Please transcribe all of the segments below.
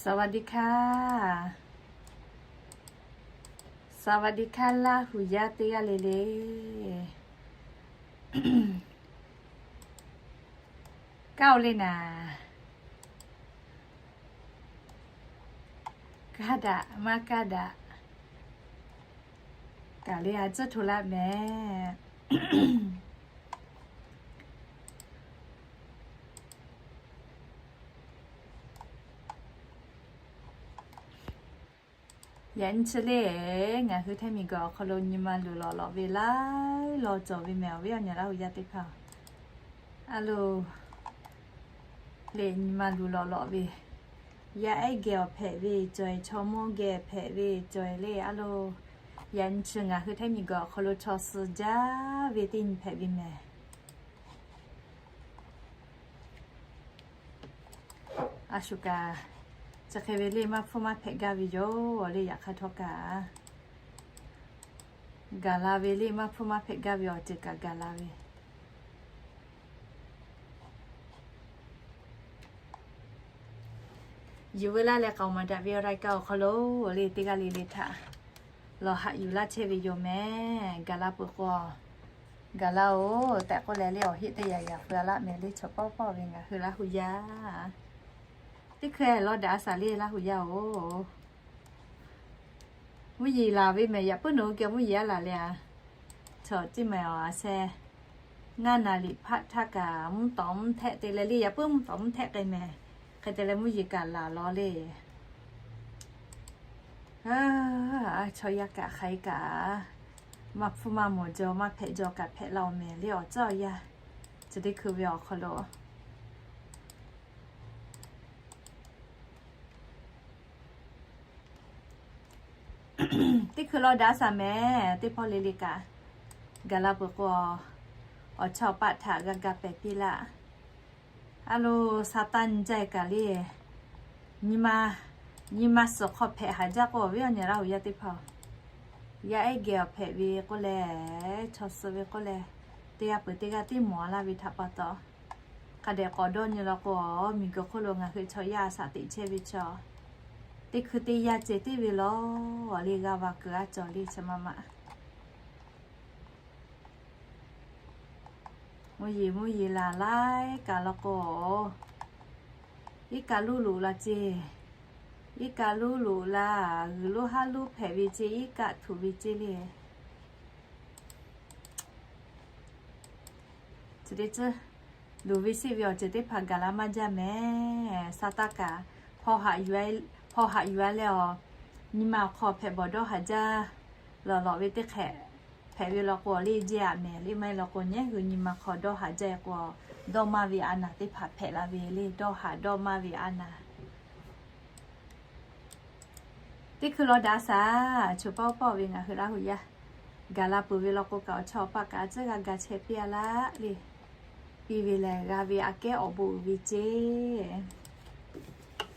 สวัสดีค่ะ สวัสดีค่ะ Laˇ huˍ yaˇ teˇ g'aˇ le le. Kaˇ oˬ le naˍ. Kaˇ daꞈ maˇ kaˇ daꞈ. Kaˬ le a tcuhˇ hto laˇ mehˍ. Yaꞈ nyi chi le, ngaˬ hui hteˇ miˬ guiˬ awˬ hk'aw lo nyi ma luˬ lawꞈ lawꞈ ve laiˉ law cawˬ ve mehˍ, awˬ viˉ awˬ nyi Laˇ huˍ yaˇ teˇ hpaˍ. A loˬ, le nyi ma luˬ lawꞈ lawꞈ ve, yaˇ ehˉ geh awˬ hpehꞈ ve cawˬ-e, chaw mawˇ geh hpehꞈ ve cawˬ-e le. A loˬ, yaꞈ nyi chi ngaˬ hui hteˇ miˬ guiˬ awˬ hk'aw lo chaw suh jaˇ ve teˇ nyi hpehꞈ ve mehˍ. A shu kaꞈ, chi hk'e ve le maˇ hpfuhˇ maˇ hpehꞈ gaˇ ve yoˬ le. Yaꞈ hk'aˇ htawˇ kaꞈ, gaˬ la ve le maˇ hpfuhˇ maˇ hpehꞈ gaˇ ve awˬ ceuˬ kaꞈ gaˬ la ve. Yuˬ ve laˇ leh k'aoˍ maˍ daꞈ ve awˬ รายการ awˬ hk'aw lo le teˇ g'aˇ le le htaꞈ lawˬ haꞈ yuˬ laˇ chehˇ ve yoˬ mehˍ. Gaˬ la peuˬ k'o, gaˬ la oˬ tehꞈ k'oˆ leh le awˬ heˆ teˇ yaꞈ yaꞈ peuˬ a laˇ mehˍ le. Chaw pawˆ pawˆ ve ngaˬ hui Laˇ huˍ yaˇ teˇ hkui lawˬ daꞈ a shaˍ le Laˇ huˍ yaˇ oˬ. Mvuhˇ yeˬ laˬ ve mehˍ, yaꞈ puiˉ nawˬ hui geh mvuhˇ yeˬ a laˬ le a. Chaw tiˉ mehˍ awˬ a sheh, ngaˇ naˍ liꞈ hpaˆ htaˇ kaꞈ mvuhˇ tawˍ mvuhˇ htehˆ te leh le, yaꞈ puiˉ mvuhˇ tawˍ mvuhˇ htehˆ k'ai mehˍ. Hk'e te leh mvuhˇ yeˬ kaꞈ laˬ lawˬ le. Chaw yaˇ kaꞈ hk'aˬ hk'e kaꞈ maˇ hpfuhˇ maˇ mawˬ jaw, maˇ hpehꞈ jaw kaꞈ hpehꞈ la oˬ mehˍ le awˬ ceuˬ awˬ yanˇ. Chi teˇ hkui ve awˬ hk'aw lo teˇ hkui lawˬ daꞈ a shaˍ mehˍ. Teˇ hpawˇ le le kaꞈ gaˬ la peuˬ k'o, awˬ chawˇ paˆ htaꞈ g'a ga pehˍ piˇ laˇ. A loˬ, Saˍtanˍ nyi jaˇ-e kaꞈ le, nyi ma, nyi ma suhˍ hk'aw hpehꞈ haˍ jaˇ k'o, awˬ viˉ awˬ nyi Laˇ huˍ yaˇ teˇ hpaˍ, yaˇ ehˉ geh awˬ hpehꞈ ve k'oˆ leh, chaw suh ve k'oˆ leh, teˇ g'aˇ peuˬ teˇ g'aˇ tiˉ mawˬ a laˇ ve htaꞈ pa taw, hk'a dehꞈ k'awꞈ dawˇ nyi law k'o, miˬ guiˬ hk'oˆ lo ngaˬ hui chaw yaˇ a shaꞈ teꞈ chehˇ ve chaw, teˇ hkui teˇ yanˇ ceh tiˉ ve lawˬ le g'a va kuiˬ a cawˬ le chi ma ma. Mvuhˇ yeˬ mvuhˇ yeˬ laˬ laiˉ kaꞈ law k'o, iˉ kaˆ luˉ loꞈ la ceˇ, iˉ kaˆ luˉ loꞈ la, g'uiˬ lonˉ haˉ lonˉ hpehꞈ ve ceˇ, iˉ kaˆ htuꞈ ve ceˇ le. Chi teˇ ceuˬ luˬ ve sheˆ ve awˬ ceuˬ teˇ hpaˍ gaˬ la maˇ jaˇ mehˍ. Saˍtanˍ kaꞈ hpaw haꞈ yuˬ a leh awˬ, nyi ma awˬ hk'aw hpehꞈ bawˬ dawˇ haˍ jaˇ lawˬ lawˬ ve teˇ hk'ehꞈ hpehꞈ ve law k'o, le jehˇ aꞈ mehˍ le maˇ heˆ law k'o, nyi hui nyi ma hk'aw dawˇ haˍ jaˇ-e k'o, dawˇ maˇ ve a naˍ teˇ hpaˍ hpehꞈ la ve le. Dawˇ haˍ dawˇ maˇ ve a naˍ teˇ hkui lawˬ daꞈ a shaˍ. Chaw pawˆ pawˆ ve ngaˬ hui Laˇ huˍ yaˇ gaˬ la peuˬ ve law k'o kaꞈ, awˬ chawˇ awˬ paˆ kaꞈ a tcuhˉ g'a ga chehˇ piˇ a laˇ le. Piˇ ve lehˬ g'a ve aꞈ kehˉ awˬ bon uiˍ ve ceˇ.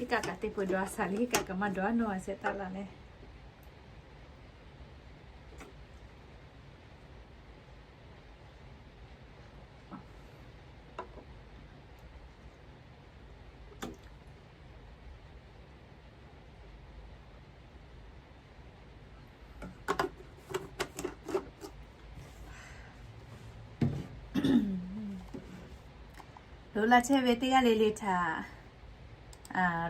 Iˉ kaˆ kaꞈ teˇ peu dawˬ a shaˍ le, iˉ kaˆ kaꞈ maˇ dawˬ a nawˇ a shehˍ taˆ la leh. Loꞈ la chehˇ ve teˇ g'aˇ le le htaꞈ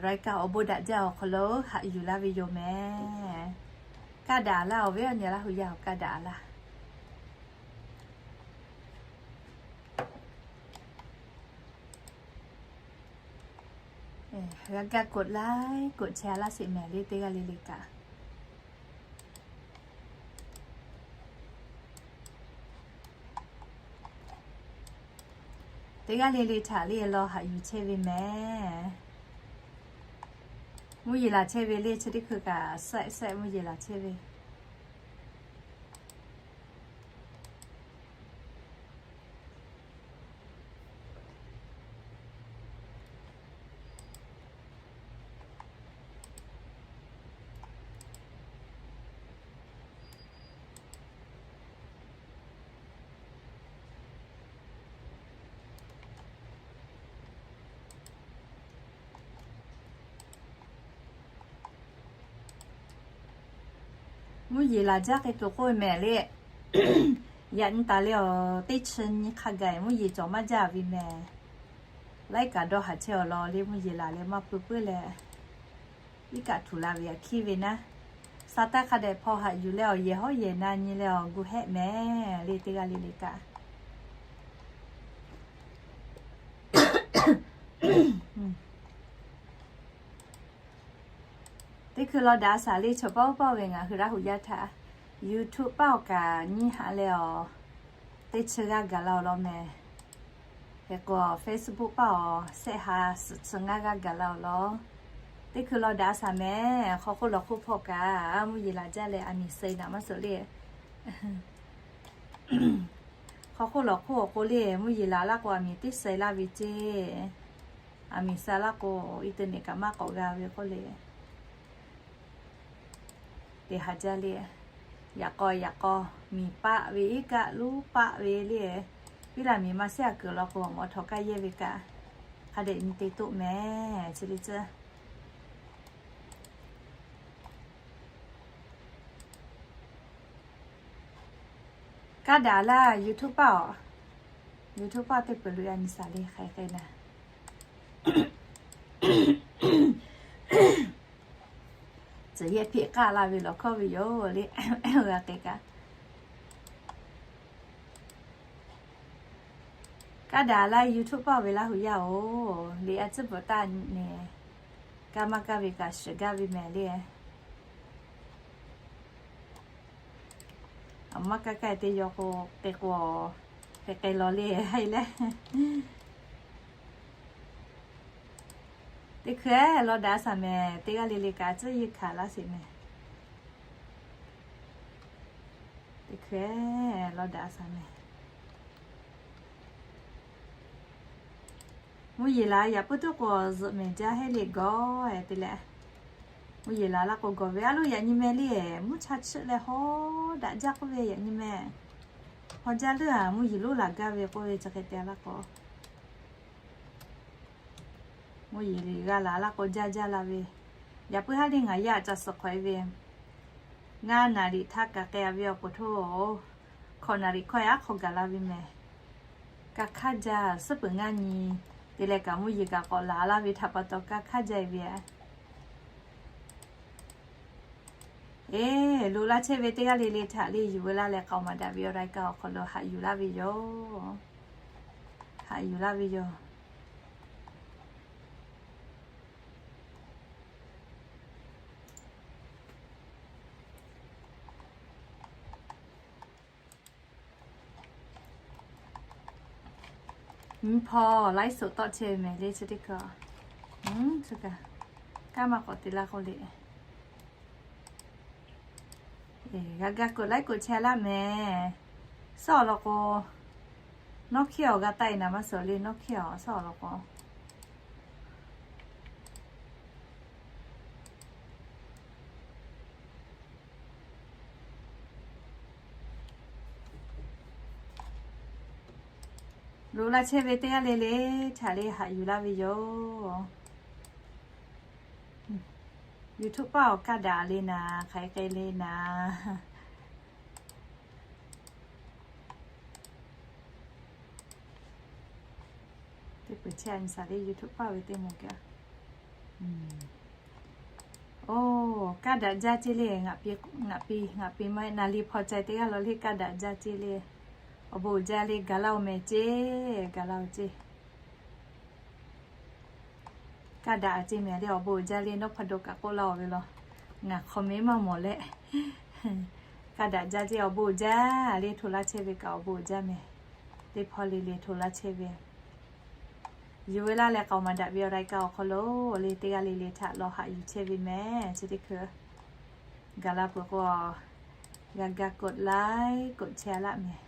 รายการ awˬ bon daꞈ jaˇ awˬ hk'aw lo haꞈ yuˬ laˇ ve yoˬ mehˍ. Kaˇ daꞈ laˇ, awˬ viˉ awˬ nyi Laˇ huˍ yaˇ, kaˇ daꞈ laˇ. G'a gaˇ กดไลค์ กดแชร์ laˇ sheˍ mehˍ le teˇ g'aˇ le le kaꞈ. Teˇ g'aˇ le le htaꞈ le lawˬ haꞈ yuˬ chehˇ ve mehˍ. Mvuhˇ yeˬ laˬ chehˇ ve le chi teˇ hkui kaꞈ sehˆ sehˆ mvuhˇ yeˬ laˬ chehˇ ve. Mvuhˇ yeˬ laˬ jaˇ k'ai tuˬ k'oˆ ve mehˍ le. Yaꞈ nyi taˍ le awˬ, teˇ chi nyi hk'a gaˬ mvuhˇ yeˬ cawˬ maˇ jaˇ ve mehˍ. Laiˉ kaꞈ dawˇ haˍ chehˇ awˬ lawn le, mvuhˇ yeˬ laˬ leh maˇ pui puiˉ leh, iˉ kaˆ htuˬ la ve aꞈ hkiˉ ve naˉ. Sa taˇ hk'a dehꞈ hpaw haꞈ yuˬ leh awˬ yehˬ hawˉ yehˬ na nyi leh awˬ gu hehˆ mehˍ le, teˇ g'aˇ le le kaꞈ. Teˇ hkui law daꞈ a shaˍ le, chaw paw paw ve ngaˬ hui Laˇ huˍ yaˇ htaꞈ YouTube paˇ awˬ kaꞈ nyiˇ haꞈ leh awˬ, teˇ chi g'aˇ gaˬ la awˬ lawn mehˍ. Hk'e k'o Facebook paˇ awˬ shehˆ ha suhˍ chi ngaˇ g'aˇ gaˬ la awˬ lawn. Teˇ hkui law daꞈ a shaˍ mehˍ, hk'aw hk'oˆ lawˬ hk'oˆ hpawˇ kaꞈ mvuhˇ yeˬ laˬ jaˇ leh aˬ miˍ suh naꞈ maˇ suh le. Hk'aw hk'oˆ lawˬ hk'oˆ awˬ k'o le, mvuhˇ yeˬ laˬ laˇ k'o aˬ miˍ teˇ suh laˇ ve ceˇ. Aˬ miˍ suh laˇ k'o, internet kaꞈ maˇ k'awꞈ g'a ve k'oˆ le. Teˇ ha jaˇ le. Yaꞈ k'aw yaꞈ k'aw miˬ paˆ ve iˉ kaˆ luˉ paˆ ve le. Piˉ laˬ miˬ ma shehˉ a kuiˬ law k'o, awˬ mawꞈ htawꞈ kaˇ yehˇ ve kaꞈ hk'a dehꞈ nyi te toˆ mehˍ chi le tcuhˇ. Kaˇ daꞈ laˇ YouTube paˇ awˬ, YouTube paˇ teˇ peuˬ lo yaꞈ nyi shaˍ le hk'aˬ hk'e naˍ. Tcuh yehˇ hpeˆ k'aˆ la ve lawˬ hkawˇ ve yoˬ le. G'a k'ai kaꞈ, kaˇ daꞈ laˇ YouTube paˇ ve Laˇ huˍ yaˇ oˬ, liꞈ a tcuhˉ bvuhꞈ taˇ nehˬ, kaˇ maˇ kaˇ ve kaꞈ shiˍ gaˇ ve mehˍ le. Aˬ maˇ kaˇ kaˇ te yaw k'o, k'ai k'o, k'ai k'ai law le ha e le. Teˇ hkui law daꞈ a shaˍ mehˍ, teˇ g'aˇ le le kaꞈ tcuhˇ yeˇ hkanˍ laˇ sheˍ mehˍ. Teˇ hkui law daꞈ a shaˍ mehˍ. Mvuhˇ yeˬ laˬ yaꞈ puiˉ tuˉ k'o, zuhꞈ mehˍ jaˇ heˆ le gawˬ te leh. Mvuhˇ yeˬ laˬ laˇ k'o gawˬ ve a loˉ yaꞈ nyi mehˍ le. Mvuhˇ cha chiˆ leh haw daꞈ jaˇ k'oˆ ve yaꞈ nyi mehˍ. Haw jaˇ leuˉ a mvuhˇ yeˬ loˉ laˬ gaˇ ve k'oˆ ve chi hk'e te laˇ k'o, mvuhˇ yeˬ g'a laˬ laˇ k'o jaˇ jaˇ la ve. Yaꞈ puiˉ haˉ le ngaˬ yaˇ ca suh hk'awꞈ e ve, ngaˇ naˍ riˍ htaˇ kaꞈ k'ai a ve awˬ pon htoˇ, hkawꞈ naˍ riˍ hkawˇ e aˉ hk'aw gaˬ la ve mehˍ. Kaˇ hk'aˇ jaˇ suhˉ peuˬ ngaˇ nyi te leh kaꞈ mvuhˇ yeˬ kaꞈ k'awꞈ laˬ laˇ ve htaꞈ pa taw kaˇ hk'aˇ jaˇ e ve a. Eˬ, loꞈ laˇ chehˇ ve teˇ g'aˇ le le htaꞈ le yuˬ veu laˇ leh k'aoˍ maˍ daꞈ ve awˬ รายการ awˬ hk'aw lo haꞈ yuˬ laˇ ve yoˬ. Haꞈ yuˬ laˇ ve yoˬ. Nyi hpaw laiˉ suhˍ tawˆ chehˇ ve mehˍ le chi teˇ hkui. Kaˇ maˇ k'awꞈ te laˇ k'oˆ le. G'a ga kuˬ laiˉ kuˬ chehˇ laˇ mehˍ. Suhˉ awˬ lawn k'o, nawˉ hkiˉ awˬ g'a taˆ e naˍ maˇ suhˍ le, nawˉ hkiˉ awˬ suhˉ awˬ lawn k'o. Loꞈ laˇ chehˇ ve teˇ g'aˇ le le htaꞈ le haꞈ yuˬ laˇ ve yoˬ. YouTube paˇ awˬ kaˇ daꞈ le naˍ, hk'aˬ hk'e le naˍ. Teˇ peuˬ chehˇ a nyi shaˍ le YouTube paˇ ve teˇ moˍ kaꞈ. Oˇ, kaˇ daꞈ jaˇ ceˇ le, ngaˬ pi ngaˬ pi maˇ naˍ liˍ hpaw ca teˇ g'aˇ law le kaˇ daꞈ jaˇ ceˇ le. Awˬ bon uiˍ jaˇ le gaˬ laˇ oˬ mehˍ ceˇ, gaˬ laˇ oˬ ceˇ. Kaˇ daꞈ ceˇ mehˍ le awˬ bon uiˍ jaˇ le nawˉ hpa do kaꞈ k'oˆ laˇ oˬ ve law. Ngaˬ hk'aw mehˍ maˇ mawˬ leh. Kaˇ daꞈ jaˇ ceˇ awˬ bon uiˍ jaˇ le hto laˇ chehˇ ve kaꞈ awˬ bon uiˍ jaˇ mehˍ. Teˇ hpawˇ le le hto laˇ chehˇ ve. Yuˬ ve laˇ leh k'aoˍ maˍ daꞈ ve awˬ รายการ awˬ hk'aw lo le teˇ g'aˇ le le htaꞈ lawˬ haꞈ yuˬ chehˇ ve mehˍ chi teˇ hkui. Gaˬ la peuˬ k'o, g'a ga กดไลค์ กดแชร์ laˇ mehˍ.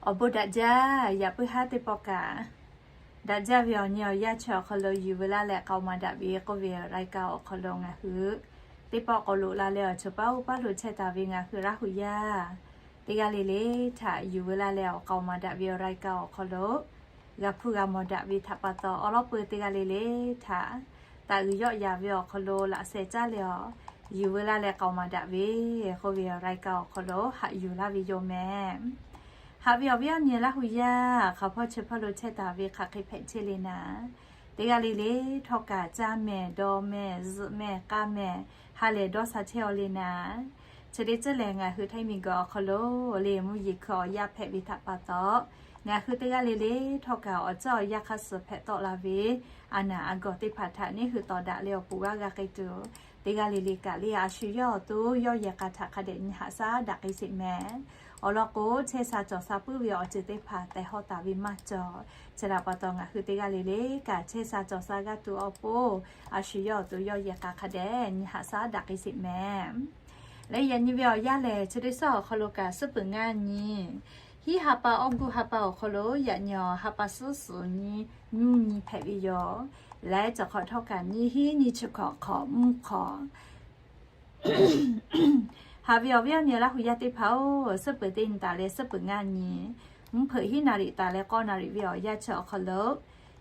Awˬ bon daꞈ jaˇ. Yaꞈ puiˉ haˉ teˇ pawˆ kaꞈ, daꞈ jaˇ ve awˬ nyi awˬ yanˇ chi awˬ hk'aw lo yuˬ veu laˇ leh k'aoˍ maˍ daꞈ ve k'oˆ ve รายการ awˬ hk'aw lo ngaˬ hui teˇ pawˆ k'awꞈ loꞈ la leh awˬ chawˬ paˉ oˇ paˉ lo chehˇ taˍ ve ngaˬ hui Laˇ huˍ yaˇ teˇ g'aˇ le le htaꞈ yuˬ veu laˇ leh awˬ k'aoˍ maˍ daꞈ ve awˬ รายการ awˬ hk'aw lo g'a hpuˇ g'a mawˬ daꞈ ve htaꞈ pa taw, awˬ lawˉ peu teˇ g'aˇ le le htaꞈ taꞈ uiˍ yawˆ yaˍ ve awˬ hk'aw lo laꞈ sheh caˉ leh awˬ yuˬ veu laˇ leh k'aoˍ maˍ daꞈ ve k'oˆ ve awˬ รายการ awˬ hk'aw lo haꞈ yuˬ laˇ ve yoˬ mehˍ. Haꞈ ve awˬ viˉ awˬ nyi Laˇ huˍ yaˇ hk'aˬ hpawˇ chi hpawˇ lo chehˇ taˍ ve hk'aˬ hk'e hpehꞈ chehˇ le naˍ, teˇ g'aˇ le le htawˇ kaꞈ caˇ mehˍ dawˇ mehˍ zuhꞈ mehˍ k'aˇ mehˍ ha lehˬ dawˇ sha chehˇ aw le naˍ. Chi teˇ ceuˬ lehˬ, ngaˬ hui htaiˇ miˬguiˬ awˬ hk'aw lo le mvuhˇ yeˬ hkui awˬ yaˇ hpehꞈ ve htaꞈ pa taw, ngaˬ hui teˇ g'aˇ le le htawˇ kaꞈ awˬ ceuˬ awˬ yanˇ hk'aˇ suh hpehꞈ tawˆ la ve a naˍ a gawˬ teˇ hpaˍ htaꞈ neˇ hui tawˍ daꞈ leh awˬ pon g'aˇ g'a k'ai tuˬ, teˇ g'aˇ le le kaꞈ le a shu yawˇ awˬ to yawˇ yehˬ k'a htaꞈ hk'a dehꞈ nyi haꞈ shaˉ daꞈ k'ai sheˍ mehˍ. Awˬ lawn k'o, chehˇ sha cawˬ sha puiˉ ve awˬ ceuˬ teˇ hpaˍ tehˬ hawˇ taˍ ve maˇ cawˬ. Chi htaꞈ pa taw, ngaˬ hui teˇ g'aˇ le le kaꞈ chehˇ sha cawˬ sha g'a tuˬ awˬ pon, a shu yawˇ awˬ to yawˇ yehˬ k'a hk'a dehꞈ nyi haꞈ shaˉ daꞈ k'ai sheˍ mehˍ. Leh yaꞈ nyi ve awˬ yanˇ lehˬ, chi teˇ shaˉ awˬ hk'aw lo kaꞈ suhˉ peuˬ ngaˇ nyi, hiˉ ha pa awˇ gu ha pa awˬ hk'aw lo yaꞈ nyi awˬ ha pa suhˉ suhˍ nyi nyuˇ nyi hpehꞈ ve yoˬ. Leh cawˬ hk'awꞈ htawˇ kaꞈ nyiˇ hinˉ nyiˇ chi hkawꞈ hk'awꞈ mvuhˇ hk'awꞈ Haꞈ ve awˬ viˉ awˬ nyi Laˇ huˍ yaˇ teˇ hpaˍ-oˬ, suhˉ peuˬ teˇ nyi taˍ leh suhˉ peuˬ ngaˇ nyi, mvuhˇ hpeuꞈ hiˉ naˍ riˍ taˍ leh k'awˇ naˍ riˍ ve awˬ yanˇ chi awˬ hk'aw lo,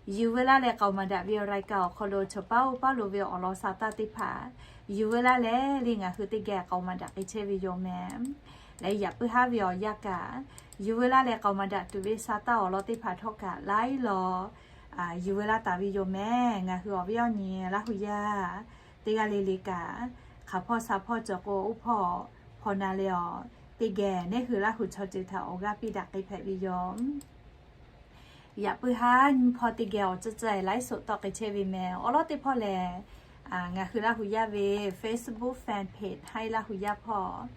yuˬ veu laˇ leh k'aoˍ maˍ daꞈ ve awˬ รายการ awˬ hk'aw lo chawˬ paˉ oˇ paˉ lo ve awˬ lawn sha taˇ teˇ hpaˍ yuˬ veu laˇ leh le ngaˬ hui teˇ geh k'aoˍ maˍ daꞈ k'ai chehˇ ve yoˬ mehˍ. Leh yaꞈ puiˉ haˉ ve awˬ yanˇ kaꞈ, yuˬ veu laˇ leh k'aoˍ maˍ daꞈ tuˬ ve sha taˇ awˬ lawn teˇ hpaˍ htawˇ kaꞈ laiˉ law yuˬ veu laˇ taˍ ve yoˬ mehˍ. Ngaˬ hui awˬ viˉ awˬ nyi Laˇ huˍ yaˇ teˇ g'aˇ le le kaꞈ, hk'aˬ hpawˇ sha hpawˇ cawˬ k'o, oˇ hpawˇ hpaw na leh awˬ teˇ geh neˇ hui Laˇ huˍ chaw ceuˬ htaꞈ awˬ g'aˇ piˇ daꞈ k'ai hpehꞈ ve yoˬ. Yaꞈ puiˉ haˉ nyiˇ hpawˇ teˇ geh awˬ ceuˬ ceuˬ laiˉ soꞈ tawˆ k'ai chehˇ ve mehˍ. Awˬ lawn teˇ hpawˇ lehˬ, ngaˬ hui Laˇ huˍ yaˇ ve Facebook fan page Haiˉ Laˇ huˍ yaˇ hpawˇ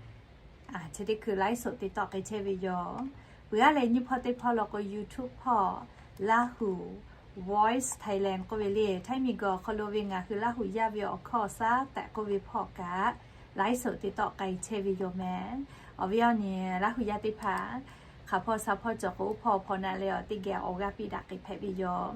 chi teˇ hkui laiˉ soꞈ te tawˆ k'ai chehˇ ve yoˬ. Peuˬ aˉ leh nyiˇ hpawˇ teˇ hpawˇ law k'o, YouTube hpawˇ Laˇ huˍ Voice Thailand k'oˆ ve le, htaiˇ miˬguiˬ awˬ hk'aw lo ve ngaˬ hui Laˇ huˍ yaˇ ve awˬ hkawˇ awˬ shaˉ tehꞈ k'oˆ ve hpawˇ kaꞈ laiˉ soꞈ te tawˆ k'ai chehˇ ve yoˬ mehˍ. Awˬ viˉ awˬ nyi Laˇ huˍ yaˇ teˇ hpaˍ, hk'aˬ hpawˇ sha hpawˇ cawˬ k'o, oˇ hpawˇ hpaw na leh awˬ teˇ geh awˬ g'aˇ piˇ daꞈ k'ai hpehꞈ ve yoˬ.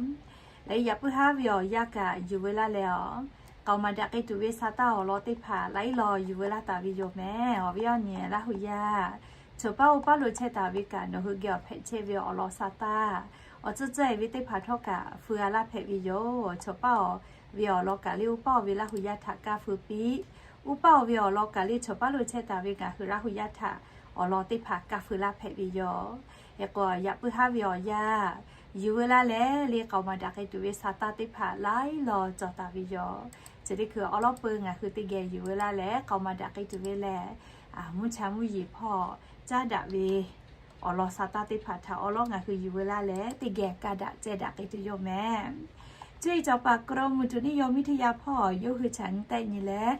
Leh yaꞈ puiˉ haˉ ve awˬ yanˇ kaꞈ yuˬ veu laˇ leh awˬ k'aoˍ maˍ daꞈ k'ai tuˬ ve sha taˇ awˬ lawn teˇ hpaˍ laiˉ law yuˬ veu laˇ taˍ ve yoˬ mehˍ. Awˬ viˉ awˬ nyi Laˇ huˍ yaˇ, chawˬ paˉ oˇ paˉ lo chehˇ taˍ ve kaꞈ nawˬ hui geh awˬ hpehꞈ chehˇ ve awˬ lawn sha taˇ, awˬ ceuˬ ceuˬ ve teˇ hpaˍ htawˇ kaꞈ feu g'a laˇ hpehꞈ ve yoˬ. Chawˬ paˉ awˬ ve awˬ lawn kaꞈ le oˇ paˉ awˬ ve Laˇ huˍ yaˇ htaꞈ kaˇ feu piˇ, oˇ paˉ awˬ ve awˬ lawn kaꞈ le chawˬ paˉ lo chehˇ taˍ ve ngaˬ hui Laˇ huˍ yaˇ htaꞈ awˬ lawn teˇ hpaˍ kaˇ feu laˇ hpehꞈ ve yoˬ. Hk'e k'o, yaꞈ puiˉ haˉ ve awˬ yanˇ, yuˬ veu laˇ leh le k'aoˍ maˍ daꞈ k'ai tuˬ ve sha taˇ teˇ hpaˍ laiˉ law cawˬ taˍ ve yoˬ. Chi teˇ hkui awˬ lawn peu ngaˬ hui teˇ geh yuˬ veu laˇ leh k'aoˍ maˍ daꞈ k'ai tuˬ ve lehˬ, mvuhˇ cha mvuhˇ yeˬ hpawˇ caˉ daꞈ ve awˬ lawn sha taˇ teˇ hpaˍ htaꞈ awˬ lawn ngaˬ hui yuˬ veu laˇ leh teˇ geh kaˇ daꞈ ceh daꞈ k'ai tuˬ yoˬ mehˍ. Cuˇ yiˍ cawˬ paˍ กรมอุตุนิยมวิทยา hpawˇ yawˇ hui htaꞈ nyi tehˆ nyi leh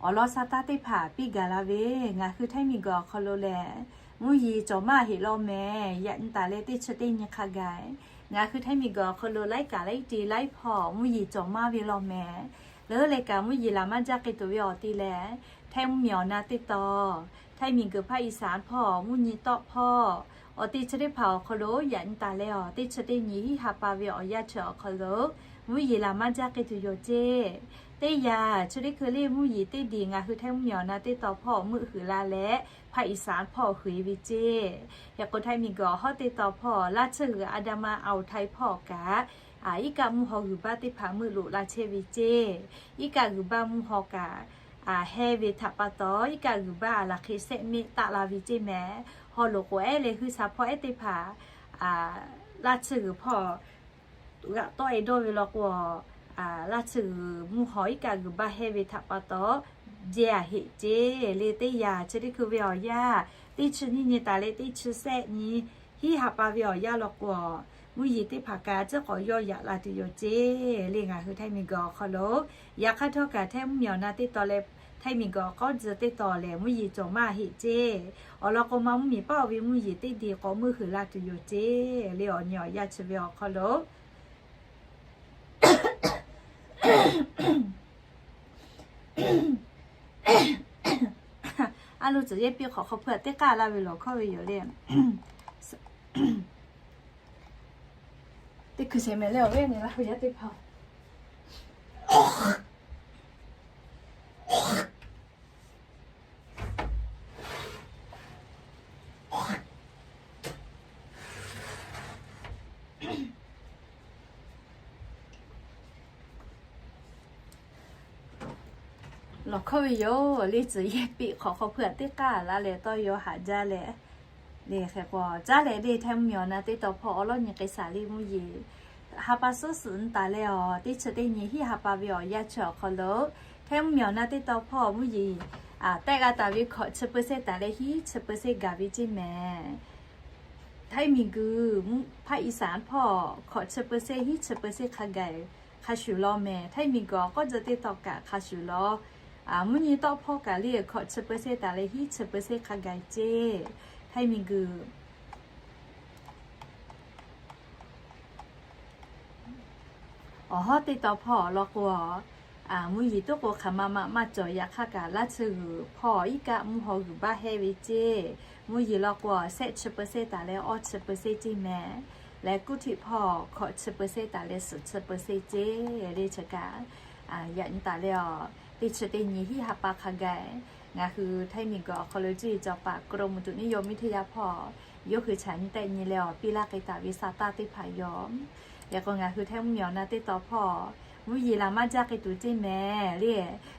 awˬ lawn sha taˇ teˇ hpaˍ piˇ gaˬ la ve, ngaˬ hui htaiˇ miˬguiˬ awˬ hk'aw lo lehˬ, mvuhˇ yeˬ cawˬ maˇ heˆ law mehˍ. Yaꞈ nyi taˍ leh teˇ chi teˇ nyi hk'a gaˬ, ngaˬ hui htaiˇ miˬguiˬ awˬ hk'aw lo laiˉ kaꞈ laiˉ te laiˉ hpawˇ mvuhˇ yeˬ cawˬ maˇ ve law mehˍ. Leuˉ leh kaꞈ mvuhˇ yeˬ laˬ maˇ jaˇ k'ai tuˬ ve awˬ ti lehˬ, htaiˇ mvuhˇmiˬ awˬ na teˇ taw, htaiˇ miˬguiˬ hpaˇ อีสาน hpawˇ mvuhˇ nyi tawˆ hpawˇ awˬ ti chi teˇ hpaˍ awˬ hk'aw lo yaꞈ nyi taˍ leh awˬ teˇ chi teˇ nyi hiˉ ha pa ve awˬ yanˇ chi awˬ hk'aw lo mvuhˇ yeˬ laˬ maˇ jaˇ k'ai tuˬ yoˬ ceˇ. Teˇ yanˇ chi teˇ hkui le mvuhˇ yeˬ teˇ diˬ ngaˬ hui htaiˇ mvuhˇmiˬ awˬ na teˇ taw hpawˇ meuˆ huiˍ la leh hpaˇ อีสาน hpawˇ huiˍ ve ceˇ. Hk'e k'o htaiˇ miˬguiˬ awˬ hawˉ teˇ taw hpawˇ laˇ tsuhˇ g'uiˬ อันดามัน อ่าวไทย hpawˇ kaꞈ, iˉ kaˆ mvuhˇ haw g'uiˬ baˆ teˇ hpaˍ meuˆ loꞈ la chehˇ ve ceˇ. Iˉ kaˆ g'uiˬ baˆ mvuhˇ haw kaꞈ hehnˇ ve htaꞈ pa taw, iˉ kaˆ g'uiˬ baˆ laˬ hk'e sehˆ meˆ taˆ la ve ceˇ mehˍ. Haw loꞈ k'oꞈ ehˉ leh huiˉ sha hpawˇ ehˉ teˇ hpaˍ laˇ tsuhˇ g'uiˬ hpawˇ g'aꞈ tawˆ e dawˇ ve law k'o, laˇ tsuhˇ g'uiˬ mvuhˇ haw iˉ kaˆ g'uiˬ baˆ hehnˇ ve htaꞈ pa taw, jehˇ a heꞈ ceˇ le. Teˇ yanˇ chi teˇ hkui ve awˬ yanˇ, teˇ chi nyiˇ nyi taˍ leh teˇ chi sehˆ nyi hiˉ ha pa ve awˬ yanˇ law k'o, mvuhˇ yeˬ teˇ hpaˍ kaꞈ tcuhˉ k'awꞈ yawˇ yaꞈ la tuˬ yoˬ ceˇ le. Ngaˬ hui htaiˇ miˬguiˬ awˬ hk'aw lo, yaꞈ hk'aˇ htawˇ kaꞈ htaiˇ mvuhˇmiˬ awˬ na teˇ taw leh htaiˇ miˬguiˬ awˬ k'awˉ tcuh teˇ taw lehˬ mvuhˇ yeˬ cawˬ maˇ heˆ ceˇ. Awˬ lawn k'o, ma mvuhˇmiˬ paˆ oˇ ve mvuhˇ yeˬ teˇ diˬ k'awꞈ meuˆ huiˍ la tuˬ yoˬ ceˇ le. Awˬ nyi awˬ yanˇ chi ve awˬ hk'aw lo A lo tcuhˬ yehˇ piˇ hk'awꞈ hk'aw hpui a teˇ k'aˇ laˇ ve lawˬ hkawˇ ve yoˬ le. Teˇ hkui shehˍ mehˍ leh awˬ viˉ awˬ nyi Laˇ hu yaˇ teˇ hpaˍ lawˬ hkawˇ ve yoˬ le. Tcuhˬ yehˇ piˇ hk'awꞈ hk'aw hpui a teˇ k'aˇ laˇ leh tawˇ yaw haꞈ jaˇ leh, le hk'e k'o caˉ leh le Htaiˇ mvuhˇ miˬ awˬ na teˇ tawn hpawˇ awˬ lawˉ nyi k'ai shaˍ le mvuhˇ yeˬ ha pa suhˉ suhˍ nyi taˍ leh awˬ teˇ chi teˇ nyi hiˉ ha pa ve awˬ yanˇ chi awˬ hk'aw lo Htaiˇ mvuhˇ miˬ awˬ na teˇ tawn hpawˇ mvuhˇ yeˬ tehˆ g'a taˍ ve hkawꞈ chi เปอร์เซ็นต์ taˍ leh hiˉ chi เปอร์เซ็นต์ gaˬ ve ceˇ mehˍ. Htaiˇ miˬguiˬ hpaˆ iˍ saˍ hpawˇ hkawꞈ chi เปอร์เซ็นต์ hiˉ chi เปอร์เซ็นต์ hk'a gaˬ hk'a shuˍ law mehˍ. Htaiˇ miˬguiˬ awˬ k'awˇ jawˇ teˇ tawn kaꞈ hk'a shuˍ law. Mvuhˇ nyi tawˆ hpawˇ kaꞈ le hkawꞈ chi เปอร์เซ็นต์ taˍ leh hiˉ chi เปอร์เซ็นต์ hk'a gaˬ ceˇ. Htaiˇ miˬguiˬ awˬ hawˉ teˇ tawn hpawˇ awˬ lawn k'o, mvuhˇ yeˬ toˉ k'o hk'aˬ ma ma maˇ cawˬ. Yaꞈ hk'aˇ kaꞈ laˇ chi g'uiˬ hpawˇ iˉ kaˆ mvuhˇ haw g'uiˬ baˆ hehˇ ve ceˇ. Mvuhˇ yeˬ law k'o shehˆ chi เปอร์เซ็นต์ taˍ leh awˇ chi เปอร์เซ็นต์ ceˇ mehˍ. Leh kuˇ htiꞈ hpawˇ hkawꞈ chi เปอร์เซ็นต์ taˍ leh suhˍ chi เปอร์เซ็นต์ ceˇ le chi kaꞈ, yaꞈ nyi taˍ leh awˬ teˇ chi teˇ nyi hiˉ ha pa hk'a gaˬ ngaˬ hui Htaiˇ miˬguiˬ awˬ hk'aw lo cuˇ yiˍ cawˬ paˍ กรมอุตุนิยมวิทยา hpawˇ yawˇ hui chaꞈ nyi tehˆ nyi leh awˬ piˇ laˇ k'ai taˍ ve sa taˇ teˇ hpaˍ yoˬ. Yaꞈ k'o ngaˬ hui Htaiˇ mvuhˇ miˬ awˬ na teˇ tawn hpawˇ mvuhˇ yeˬ laˬ maˇ jaˇ k'ai tuˬ ceˇ mehˍ le.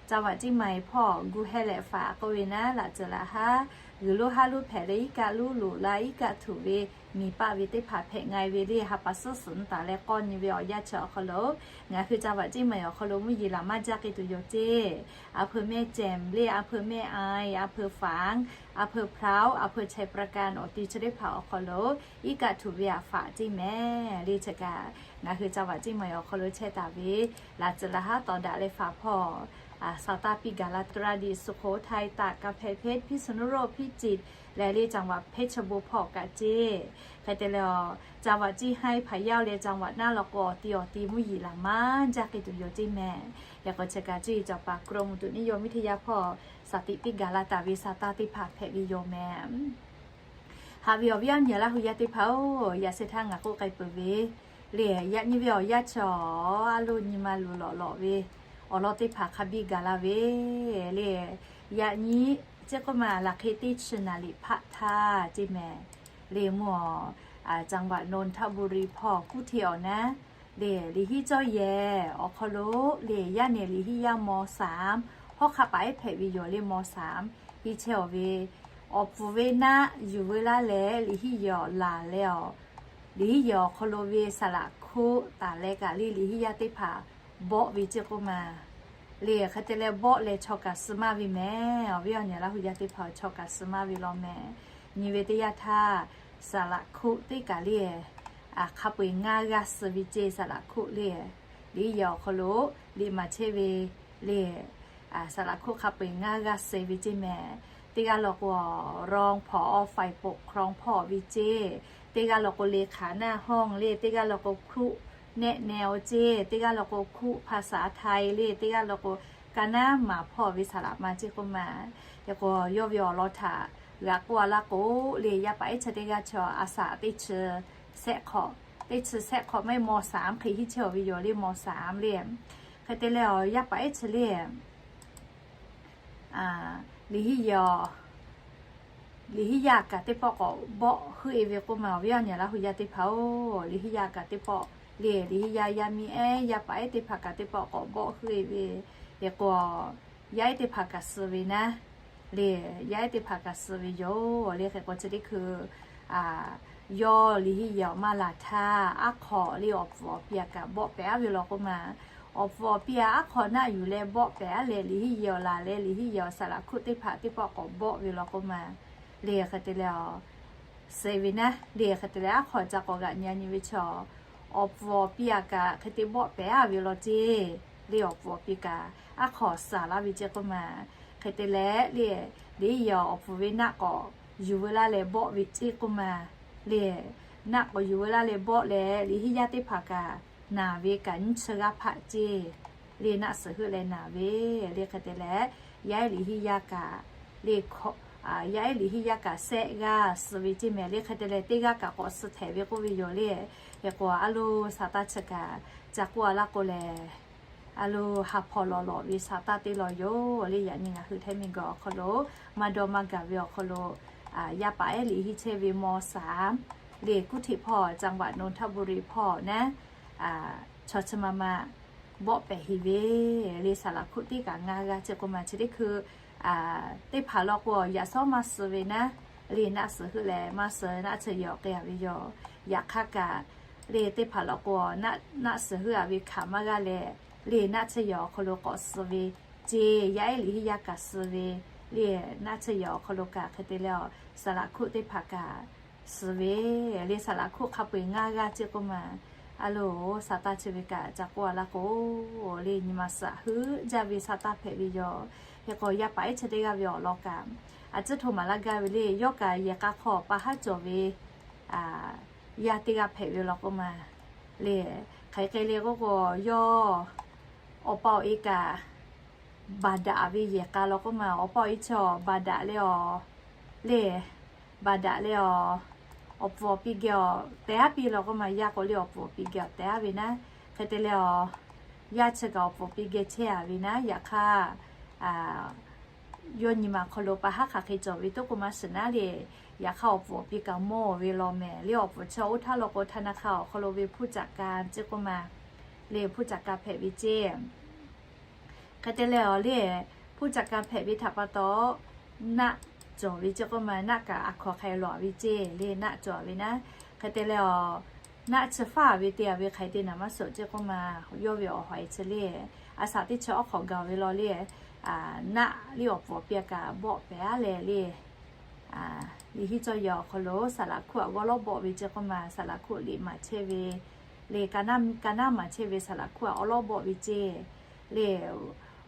Caˇ vaꞈ ceˇ maiˍ hpawˇ gu heh leh faꞈ k'oˆ ve naˉ, laꞈ tcuhˍ laꞈ haˉ g'uiˬ lonˉ haˉ lonˉ hpehꞈ leh iˉ kaˆ lonˉ loꞈ la iˉ kaˆ htuꞈ ve miˬ paˆ ve teˇ hpaˍ hpehꞈ nga ve le. Ha pa suhˉ suhˍ nyi taˍ leh k'awˇ nyi ve awˬ yanˇ chi awˬ hk'aw lo ngaˬ hui caˇ vaꞈ ceˇ maiˍ awˬ hk'aw lo mvuhˇ yeˬ laˬ maˇ jaˇ k'ai tuˬ yoˬ ceˇ. A hpeu mehˇ cehˬ le, a hpeu mehˇ ai, a hpeu faˍ, a hpeu hprawˇ, a hpeu chaiˍ pra ka awˬ ti chi teˇ hpaˍ awˬ hk'aw lo iˉ kaˆ htuꞈ ve aꞈ faꞈ ceˇ mehˍ le chi kaꞈ ngaˬ hui caˇ vaꞈ ceˇ maiˍ awˬ hk'aw lo chehˇ taˍ ve laꞈ tcuhˍ laꞈ haˉ tawˍ daꞈ leh faˍ hpawˇ sa taˇ piˇ gaˬ la. ตราดำเนิน สุโขทัย ตาก กำแพงเพชร พิษณุโลก พิจิตร leh le จังหวัดเพชรบูรณ์ hpawˇ kaꞈ ceˇ. Hk'e te leh awˬ caˇ vaꞈ ceˇ haiˉ พะเยา leh จังหวัดน่าน law k'o awˬ ti awˬ ti mvuhˇ yeˬ laˬ maˇ jaˇ k'ai tuˬ yoˬ ceˇ mehˍ. Yaꞈ k'o chi kaꞈ cuˇ yiˍ cawˬ paˍ กรมอุตุนิยมวิทยา hpawˇ saˍ tiꞈ piˇ gaˬ la taˍ ve sa taˇ teˇ hpaˍ hpehꞈ ve yoˬ mehˍ. Haꞈ ve awˬ viˉ awˬ nyi Laˇ hu yaˇ teˇ hpaˍ oˬ, yaꞈ sheh htaˇ ngaˬ k'oˆ k'ai peuˬ ve le, yaꞈ nyi ve awˬ yanˇ chi awˬ a lo nyi ma luˬ lawꞈ lawꞈ ve awˬ lawn teˇ hpaˍ hk'a biˇ gaˬ la ve le. Yaꞈ nyi ceˇ k'oˆ ma laˬ hk'e teˇ chi naˍ liꞈ hpaˆ htaˇ ceˇ mehˍ. Le mvuhˇ จังหวัดนนทบุรี hpawˇ kuˇ hteˇ awˬ naˉ le, liꞈ hiˉ cawˇ yehˬ awˬ hk'aw lo le, yaˇ nehˬ liꞈ hiˉ yaˇ ม.สาม hawˉ hk'aˆ paˍ ehˉ hpehꞈ ve yoˬ le. ม.สาม hiˇ chehˇ awˬ ve awˬ pfuhˍ ve naˆ yuˬ veu laˇ leh liꞈ hiˉ yehˬ awˬ laˬ leh awˬ, liꞈ hiˉ yehˬ awˬ hk'aw lo ve saˍ laꞈ hkuˆ taˍ leh kaꞈ le liꞈ hiˉ yaˇ teˇ hpaˍ bawˆ ve ceˇ k'oˆ ma le. Hk'e te leh bawˆ leh chaw kaꞈ suh maˇ ve mehˍ. Awˬ viˉ awˬ nyi Laˇ hu yaˇ teˇ hpaˍ chaw kaꞈ suh maˇ ve law mehˍ. Nyi ve teˇ yanˇ htaˇ saˍ laꞈ hkuˆ teˇ kaˬ le hk'a peu-eˬ ngaˇ g'aˇ suh ve ceˇ. Saˍ laꞈ hkuˆ le liꞈ hiˉ yehˬ awˬ hk'aw lo liꞈ maˍ chehˇ ve le saˍ laꞈ hkuˆ hk'a peu-eˬ ngaˇ g'aˇ suh ve ceˇ mehˍ. Teˇ g'aˇ law k'o รองผอ ฝ่ายปกครอง hpawˇ ve ceˇ. Teˇ g'aˇ law k'o เลขาหน้าห้อง le, teˇ g'aˇ law k'o ครูแนะแนว ceˇ. Teˇ g'aˇ law k'o ครูภาษาไทย le, teˇ g'aˇ law k'o ka naˉ maˍ hpawˇ ve saˍ laꞈ ma ceˇ k'oˆ ma. Yaꞈ k'o yawˇ ve awˬ lawn htaꞈ g'a k'oˆ a laˇ k'o le, yaˇ paˍ ehˉ chi teˇ g'aˇ chi a saˍ teˇ chi shehˆ hk'awꞈ, teˇ chi shehˆ hk'awꞈ maˇ heˆ ม.สาม hk'e hiˇ chehˇ awˬ ve yoˬ le. ม.สาม le hk'e te leh awˬ yaˇ paˍ ehˉ chi le liꞈ hiˉ yehˬ, liꞈ hiˉ yaˇ kaꞈ teˇ pawˆ k'awꞈ bawˆ heuˆ e ve k'oˆ ma. Awˬ viˉ awˬ nyi Laˇ hu yaˇ teˇ hpaˍ oˬ, liꞈ hiˉ yaˇ kaꞈ teˇ pawˆ le, liꞈ hiˉ yaˇ yaˇ miˇ ehˉ yaˇ paˍ ehˉ teˇ hpaˍ kaꞈ teˇ pawˆ k'awꞈ bawˆ heuˆ e ve le k'o, yaˇ ehˉ teˇ hpaˍ kaꞈ suh ve naˉ le, yaˇ ehˉ teˇ hpaˍ kaꞈ suh ve yoˬ le. Hk'e k'o chi teˇ hkui yawˇ liꞈ hiˉ yehˬ awˬ maˇ laˬ htaˇ aˉ hk'awꞈ le awˬ pfuhˍ awˬ pi aꞈ kaꞈ bawˆ pehˍ aˉ ve law k'oˆ ma. Awˬ pfuhˍ awˬ pi aꞈ aˉ hk'awꞈ naˆ yuˬ leh bawˆ pehˍ aˉ leh liꞈ hiˉ yehˬ awˬ laˬ leh liꞈ hiˉ yehˬ awˬ saˍ laꞈ hkuˆ teˇ hpaˍ teˇ pawˆ k'awꞈ bawˆ ve law k'oˆ ma. Le hk'e te leh suh ve naˉ le hk'e te leh aˉ hk'awꞈ ca k'awꞈ g'aꞈ nyi nyi ve chaw awˬ pfuhˍ awˬ pi aꞈ kaꞈ hk'e te bawˆ pehˍ aˉ ve law ceˇ. Le awˬ pfuhˍ awˬ pi kaꞈ aˉ hk'awꞈ saˍ laˇ ve ceˇ k'oˆ ma. Hk'e te leh le liꞈ hiˉ yehˬ awˬ pfuhˍ ve naˆ k'awꞈ yuˬ veu laˇ leh bawˆ ve ceˇ k'oˆ ma. Le naˆ k'awꞈ yuˬ veu laˇ leh bawˆ leh liꞈ hiˉ yaˇ teˇ hpaˍ kaꞈ naˍ ve kaꞈ nyiˇ chi g'aˇ hpaˆ ceˇ. le naˆ suhˍ heuˆ leh naˍ ve le hk'e te leh, yaˇ ehˉ liꞈ henˇ yaˇ kaꞈ le, yaˇ ehˉ liꞈ henˇ yaˇ kaꞈ shehˆ g'aˇ suh ve ceˇ mehˍ le hk'e te leh teˇ g'aˇ kaꞈ k'awꞈ suh htehꞈ ve k'oˆ ve yoˬ le. Hk'e k'o a loˬ sa taˇ chi kaꞈ ca k'oˆ a laˇ k'o lehˬ, a loˬ ha hpawnˬ lawˬ lawꞈ ve sa taˇ teˇ law yoˬ le. Yaꞈ nyi ngaˬ hui Htaiˇ miˬguiˬ awˬ hk'aw lo maˇ dawˇ maˇ gaˬ ve awˬ hk'aw lo yaˇ paˍ ehˉ liꞈ henˇ chehˇ ve ม.สาม le กรุงเทพ hpawˇ จังหวัดนนทบุรี hpawˇ naˉ chaw chi ma ma bawˆ pehˍ heˍ ve le saˍ laˍ hkuˆ teˇ kaꞈ ngaˇ g'aˇ ceˇ k'oˆ ma chi teˇ hkui teˇ hpaˍ law k'o yaꞈ shawˉ maˇ suh ve naˉ le naˆ suhˍ heuˆ leh maˇ suh naˆ chi yawˬ k'ai a ve yoˬ. Yaꞈ hk'aˇ kaꞈ le teˇ hpaˍ law k'o naˆ suhˍ heuˆ a ve hkanˍ maˇ g'aˇ leh le naˆ chi yawˬ awˬ hk'aw lo k'awꞈ suh ve ceˇ. Yaˇ ehˉ liꞈ henˇ yaˇ kaꞈ suh ve le naˆ chi yawˬ awˬ hk'aw lo kaꞈ hk'e te leh a saˍ laˍ hkuˆ teˇ hpaˍ kaꞈ suh ve le saˍ laˍ hkuˆ hk'a peu-eˬ ngaˇ g'aˇ ceˇ k'oˆ ma. A loˬ sa taˇ chi ve kaꞈ ca k'oˆ a laˇ k'o le nyi ma suhˍ heuˆ jaˇ ve sa taˇ hpehꞈ ve yoˬ. Hk'e k'o yaˇ paˍ ehˉ chi teˇ g'aˇ ve awˬ lawn kaꞈ a ciˉ htoꞈ maˍ laˇ gaˇ ve le yawˇ kaꞈ yehˬ k'a hk'aw paˍ haˉ cawˬ ve yaˇ teˇ g'aˇ hpehꞈ ve law k'oˆ ma le. Hk'aˬ hk'e le k'oˆ k'o yawˇ awˬ pa awˬ e kaꞈ baˬ daꞈ ve yehˬ k'a law k'oˆ ma awˬ pa awˬ e chaw baˬ daꞈ le a le baˬ daꞈ le a awˬ pfuhˍ awˬ pi geh awˬ tehˬ aˉ piˇ law k'oˆ ma yaˇ k'o le awˬ pfuhˍ awˬ pi geh awˬ tehˬ aˉ ve naˉ hk'e te leh a yaˇ chi kaꞈ awˬ pfuhˍ awˬ pi geh chehˇ a ve naˉ yaꞈ hk'aˇ yawˇ nyi ma hk'aw lo pa haˉ hk'aˬ hk'e cawˬ ve toˉ k'oˆ maˇ shiˍ naˉ le. Yaꞈ hk'aˇ awˬ pfuhˍ awˬ pi kaꞈ mawˇ ve law mehˍ le awˬ pfuhˍ chaw oˇ htaˇ law k'o ธนาคาร awˬ hk'aw lo ve ผู้จัดการ ceˇ k'oˆ ma le ผู้จัดการ hpehꞈ ve ceˇ. Hk'e te leh a le ผู้จัดการ hpehꞈ ve htaꞈ pa taw naˆ cawˬ ve ceˇ k'oˆ ma naˆ kaꞈ a hkaw hk'e lawˬ ve ceˇ le naˆ cawˬ ve naˉ hk'e te leh a naˆ chi faˇ ve te a ve hk'aˬ hk'e te naˍ maˇ suhˍ ceˇ k'oˆ ma yawˇ ve awˬ ha e chi le a shaꞈ teˇ chi awˉ hk'awꞈ gaˬ ve law le naˆ le awˬ pfuhˍ awˬ pi kaꞈ bawˆ pehˍ aˉ leh le liꞈ henˇ cawˇ yehˬ awˬ hk'aw lo saˍ laˍ hkuˆ a g'awˇ lawˉ bawˆ ve ceˇ k'oˆ ma saˍ laˍ hkuˆ liꞈ maˍ chehˇ ve le ka naˉ maˍ chehˇ ve saˍ laˍ hkuˆ a awˉ lawˉ bawˆ ve ceˇ le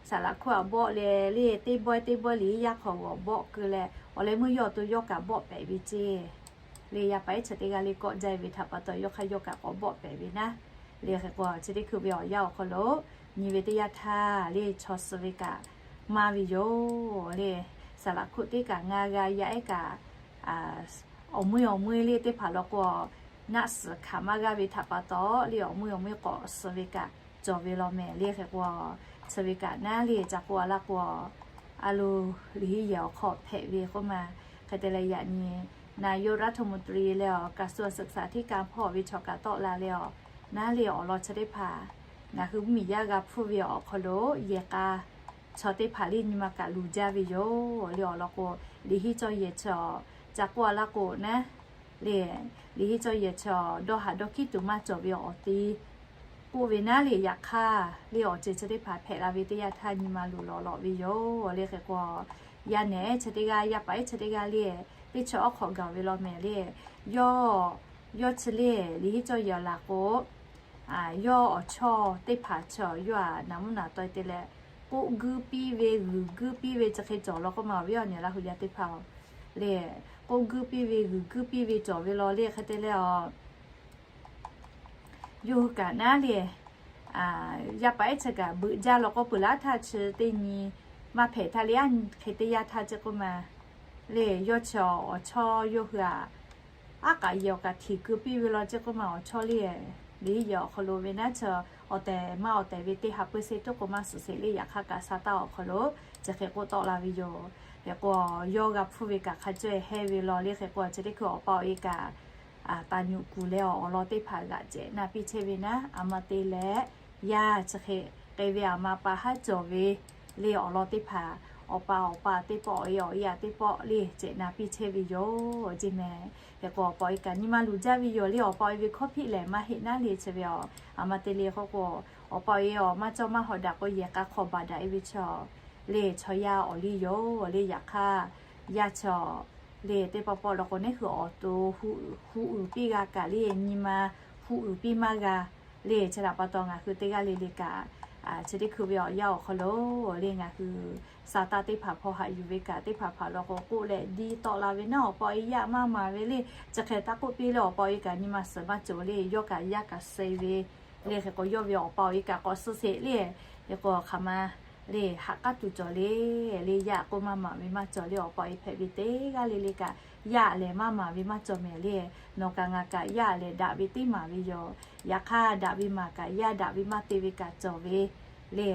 saˍ laˍ hkuˆ a bawˆ leh le teˇ bawehˇ teˇ bawehˇ liꞈ henˇ yaˇ hk'aw g'awˬ bawˆ keu leh awˬ leh meuˇ yawˇ awˬ to yawˇ kaꞈ bawˆ pehˍ ve ceˇ. Le yaˇ paˍ ehˉ chi teˇ g'aˇ le kawˆ jaˇ ve htaꞈ pa taw yawˇ hk'aˇ yawˇ kaꞈ k'awꞈ bawˆ pehˍ ve naˉ le hk'e k'o chi teˇ hkui ve awˬ yanˇ awˬ hk'aw lo nyi ve teˇ yanˇ htaˇ le chaw suh ve kaꞈ maˇ ve yoˬ le. Saˍ laˍ hkuˆ teˇ kaꞈ ngaˇ g'aˇ yaˇ ehˉ kaꞈ awˬ meuˇ awˬ meuˇ le teˇ hpaˍ law k'o naˆ suhˍ hkanˍ maˇ g'aˇ ve htaꞈ pa taw le awˬ meuˇ awˬ meuˇ k'awꞈ suh ve kaꞈ cawˬ ve law mehˍ le hk'e k'o chi ve kaꞈ naˉ le ca k'oˆ a laˇ k'o a loˬ liꞈ henˇ yehˬ awˬ hk'aw hpehꞈ ve k'oˆ ma hk'e te leh yaꞈ nyi นายกรัฐมนตรี le a กระทรวงศึกษาธิการ hpawˇ ve chaw kaꞈ tawˆ la le a naˉ le awˬ lawn chi teˇ hpaˍ ngaˬ hui mvuhˇmiˬ yaˇ g'a hpfuhˇ ve awˬ hk'aw lo yehˬ k'a chaw teˇ hpaˍ le nyi ma kaꞈ luˬ jaˇ ve yoˬ le awˬ lawn k'o liꞈ henˇ cawˇ yehˬ chi ca k'oˆ a laˇ k'o naˉ le liꞈ henˇ cawˇ yehˬ chi dawˇ haˍ dawˇ hkiˉ tuˬ maˇ cawˬ ve awˬ te k'oˆ ve naˉ le yaꞈ hk'aˇ le awˬ ceuˬ chi teˇ hpaˍ hpehꞈ la ve teˇ yanˇ htaˇ nyi ma luˬ lawˬ lawꞈ ve yoˬ le hk'e k'o yaˇ nehˬ ehˉ chi teˇ g'aˇ yaˇ paˍ ehˉ chi teˇ g'aˇ le teˇ chi awˉ hk'awꞈ gaˬ ve law mehˍ le yawˇ yawˇ chi le liꞈ henˇ cawˇ yehˬ laˬ k'o yawˇ awˬ chawˇ teˇ hpaˍ chi yawˇ aꞈ naˍ mvuhˇ naˍ taweh te leh k'oˆ guiˇ piˇ ve g'uiˬ guiˇ piˇ ve chi hk'e cawˬ law k'oˆ ma awˬ viˉ awˬ nyi Laˇ hu yaˇ teˇ hpaˍ le k'oˆ guiˇ piˇ ve g'uiˬ guiˇ piˇ ve cawˬ ve law le hk'e te leh a yawˇ hui kaꞈ naˉ le yaˇ paˍ ehˉ chi kaꞈ beuꞈ jaˇ law k'o peuˬ laˇ htaˇ chi teˇ nyi maˇ hpehꞈ htaˇ le a hk'e teˇ yanˇ htaˇ ceˇ k'oˆ ma le yawˇ chi awˬ chawˇ yawˇ hui aꞈ aˉ k'aꞈ yehˬ awˬ kaꞈ htiˍ keu piˇ ve law ceˇ k'oˆ ma awˬ chawˇ le liꞈ henˇ yehˬ awˬ hk'aw lo ve naˉ chi awˬ tehˬ maˇ awˬ tehˬ ve teˇ ha peuˇ sheˍ toˉ k'o maˇ suhˍ sheˍ le yaꞈ hk'aˇ kaꞈ sa taˇ awˬ hk'aw lo chi hk'e k'oˆ tawˆ la ve yoˬ. Hk'e k'o yawˇ g'a hpfuhˇ ve kaꞈ hk'a caweh heh ve law le hk'e k'o chi teˇ hkui awˬ pa awˬ e kaꞈ taˍ nyuꞈ kuˬ leh awˬ lawn teˇ hpaˍ g'aꞈ cehˬ na piˇ chehˇ ve naˉ a ma te leh yaˇ chi hk'e k'ai ve aˬ ma pa haˉ cawˬ ve le awˬ lawn teˇ hpaˍ awˬ pa awˬ pa teˇ pawˆ awˬ e awˬ e a teˇ pawˆ le cehˬ na piˇ chehˇ ve yoˬ ceˇ mehˍ. Hk'e k'o awˬ pa awˬ e kaꞈ nyi ma luˬ jaˇ ve yoˬ le awˬ pa awˬ e ve hkawˇ hpiˆ lehˬ maˇ heˆ naˉ le chi ve a a ma te le k'oˆ k'o awˬ pa awˬ e awˬ maˇ cawˇ maˇ hawˍ daꞈ k'o yehˬ k'a hk'aw baˬ daꞈ e ve chi le chaw yaˇ awˬ liˇ yoˬ le yaꞈ hk'aˇ yaˇ chi le teˇ pawˆ pawˆ law k'o neˉ hui awˬ to hu uiˍ piˇ g'a kaꞈ le nyi ma hu uiˍ piˇ maˇ g'a le chi htaꞈ pa taw ngaˬ hui teˇ g'aˇ le le kaꞈ chi teˇ hkui ve awˬ yanˇ awˬ hk'aw lo le ngaˬ hui sa taˇ teˇ hpaˍ hpaw haꞈ yuˬ ve kaꞈ teˇ hpaˍ hpaˍ law k'o k'oˆ leh diˇ tawˆ la ve naˉ awˬ pa awˬ e yaˇ maˇ maˍ ve le chi hk'e taˇ k'oˆ piˇ le awˬ pa awˬ e kaꞈ nyi ma suhˍ maˇ cawˬ le yawˇ kaꞈ yaˇ kaꞈ suh ve le hk'e k'o yawˇ ve awˬ pa awˬ e kaꞈ k'awꞈ suh sheˍ le Hk'e k'o hk'aˬ ma le, haꞈ k'aˉ tuˬ cawˬ le, le yaˇ k'oˆ maˇ maˍ ve maˇ cawˬ le, awˬ pa awˬ e hpehꞈ ve teˇ g'aˇ le le kaꞈ yaˇ lehˬ maˇ maˍ ve maˇ cawˬ mehˍ le. Nawˬ kaꞈ ngaˬ kaꞈ yaˇ lehˬ daꞈ ve teˇ maˍ ve yoˬ. Yaꞈ hk'aˇ daꞈ ve maˍ kaꞈ yaˇ daꞈ ve maˇ te ve kaꞈ cawˬ ve le.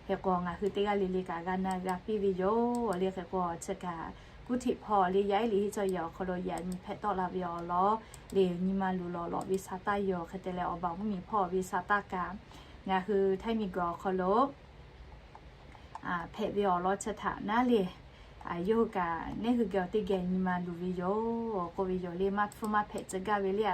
Hk'e k'o ngaˬ hui teˇ g'aˇ le le kaꞈ g'a na g'a piˇ ve yoˬ le. Hk'e k'o chi kaꞈ kuˇ hteꞈ hpawˇ le yaˇ ehˉ liꞈ henˇ cawˇ yehˬ awˬ hk'aw lo yaꞈ nyi hpehꞈ tawˆ la ve awˬ lawn le, nyi ma luˬ lawˬ lawꞈ ve sa taˇ yoˬ. Hk'e te leh awˬ baˬ mvuhˇ miˬ hpawˇ ve sa taˇ kaꞈ ngaˬ hui Htaiˇ miˬ guiˬ awˬ hk'aw lo hpehꞈ ve awˬ lawn chi htaꞈ naˉ le, yawˇ hui kaꞈ neˉ hui geh awˬ teˇ geh nyi ma luˬ ve yoˬ k'oˆ ve yoˬ le. Maˇ hpfuhˇ maˇ hpehꞈ tcuh gaˇ ve le.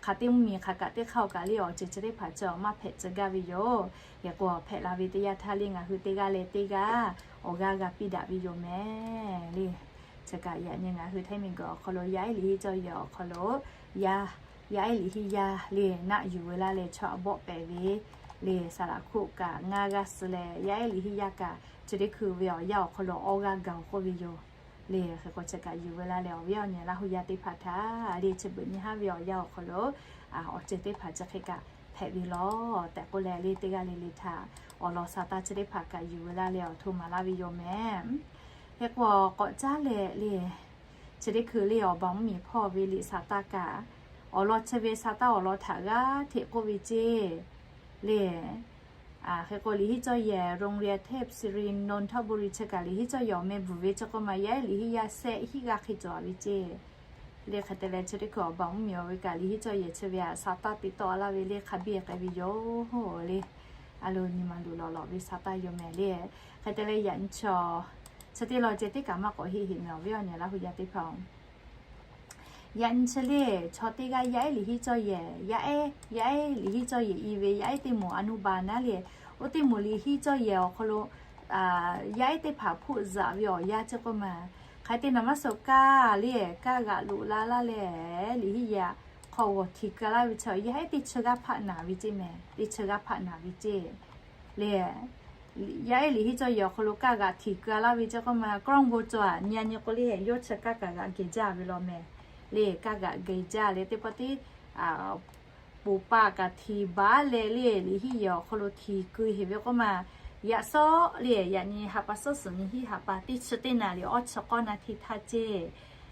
Hk'aˬ teˇ mvuhˇ miˬ hk'aˬ kaꞈ teˇ hk'aˇ oˬ kaꞈ le awˬ ceuˬ chi teˇ hpaˍ chi awˬ maˇ hpehꞈ tcuh gaˇ ve yoˬ. Hk'e k'o hpehꞈ la ve teˇ yanˇ htaˇ le ngaˬ hui teˇ g'aˇ leh teˇ g'aˇ awˬ g'aˇ g'a piˇ daꞈ ve yoˬ mehˍ le. Chi kaꞈ yaꞈ nyi ngaˬ hui Htaiˇ miˬ guiˬ awˬ hk'aw lo yaˇ ehˉ liꞈ henˇ cawˇ yehˬ awˬ hk'aw lo yaˇ, yaˇ ehˉ liꞈ henˇ yaˇ le naˆ yuˬ ve laˇ leh chaw a bawˆ pehˍ ve le, saˍ laꞈ hkoˆ kaꞈ ngaˇ g'aˇ suh leh yaˇ ehˉ liꞈ henˇ yaˇ kaꞈ chi teˇ hkui ve awˬ yanˇ awˬ hk'aw lo awˇ g'aˇ gaˬ-oˬ k'oˆ ve yoˬ le. Hk'e k'o chi kaꞈ yuˬ ve laˇ leh awˬ viˉ awˬ nyi Laˇ hu yaˇ teˇ hpaˍ htaꞈ le chi beuꞈ nyi haˉ ve awˬ yanˇ awˬ hk'aw lo awˬ ceuˬ teˇ hpaˍ chi hk'e kaꞈ hpehꞈ ve lawˬ tehꞈ k'oˆ leh le teˇ g'aˇ le le htaꞈ awˬ lawn sa taˇ chi teˇ hpaˍ kaꞈ yuˬ ve laˇ leh awˬ hto maˍ laˇ ve yoˬ mehˍ. Hk'e k'o k'awꞈ caˉ leh le chi teˇ hkui le awˬ baˬ mvuhˇ miˬ hpawˇ ve liꞈ sa taˇ kaꞈ awˬ lawn chi ve sa taˇ awˬ lawn htaꞈ g'aˇ hteꞈ k'oˆ ve ceˇ le. Hk'e k'o liꞈ henˇ cawˇ yehˬ โรงเรียนเทพศิรินนนทบุรี chi kaꞈ liꞈ henˇ cawˇ yehˬ awˬ meh bvuhˬ ve chi k'oˆ ma yaˇ ehˉ liꞈ henˇ yaˇ sehˆ hiˆ g'aˇ hk'e cawˬ ve ceˇ le. Hk'e te leh chi teˇ hkui awˬ baˬ mvuhˇ miˬ ve kaꞈ liꞈ henˇ cawˇ yehˬ chi ve htaꞈ sa taˇ te tawˆ laˇ ve le hk'a biˇ k'ai ve yoˬ le. A lo nyi ma luˬ lawˬ lawꞈ ve sa taˇ yoˬ mehˍ le. Hk'e te leh yaꞈ nyi chaw chi teˇ lawn ceh teˇ kaꞈ maˇ k'awꞈ heˆ heꞈ mehˍ awˬ viˉ awˬ nyi Laˇ hu yaˇ teˇ hpaˍ-oˬ. Yaꞈ nyi chi le chaw teˇ g'aˇ yaˇ ehˉ liꞈ henˇ cawˇ yehˬ, yaˇ ehˉ, yaˇ ehˉ liꞈ henˇ cawˇ yehˬ i ve yaˇ ehˉ teˇ moˍ a nuˇ ba naˉ le, oˇ teˇ moˍ liꞈ henˇ cawˇ yehˬ awˬ hk'aw lo yaˇ ehˉ teˇ hpaˍ hpoˆ zaꞈ ve awˬ yanˇ chi k'oˆ ma, hk'aˬ hk'e te naˍ maˇ suh kaˇ le, kaˇ g'aꞈ loꞈ la laˇ leh liꞈ henˇ yaˇ hk'aw g'awˬ htiˍ keu laˇ ve chi yaˇ ehˉ teˇ chi g'aˇ hpaˆ naˍ ve ceˇ mehˍ, teˇ chi g'aˇ hpaˆ naˍ ve ceˇ le. Yaˇ ehˉ liꞈ henˇ cawˇ yehˬ awˬ hk'aw lo kaˇ g'aꞈ htiˍ keu laˇ ve chi k'oˆ ma กล้องวงจร nyi a nyi k'o le yawˇ chi kaˇ kaꞈ g'aꞈ geh jaˇ ve law mehˍ le. Kaˇ g'aꞈ geh jaˇ leh teˇ pawˆ teˇ poˍ pa kaꞈ htiˍ baˬ leh le liꞈ henˇ yehˬ awˬ hk'aw lo htiˍ keu heˍ ve k'oˆ ma, yaꞈ sawˆ le yaꞈ nyi ha pa suhˉ suhˍ nyi hiˉ ha pa teˇ chi teˇ naˍ liꞈ awˇ chi k'awˇ naˍ htiˇ htaˇ ceˇ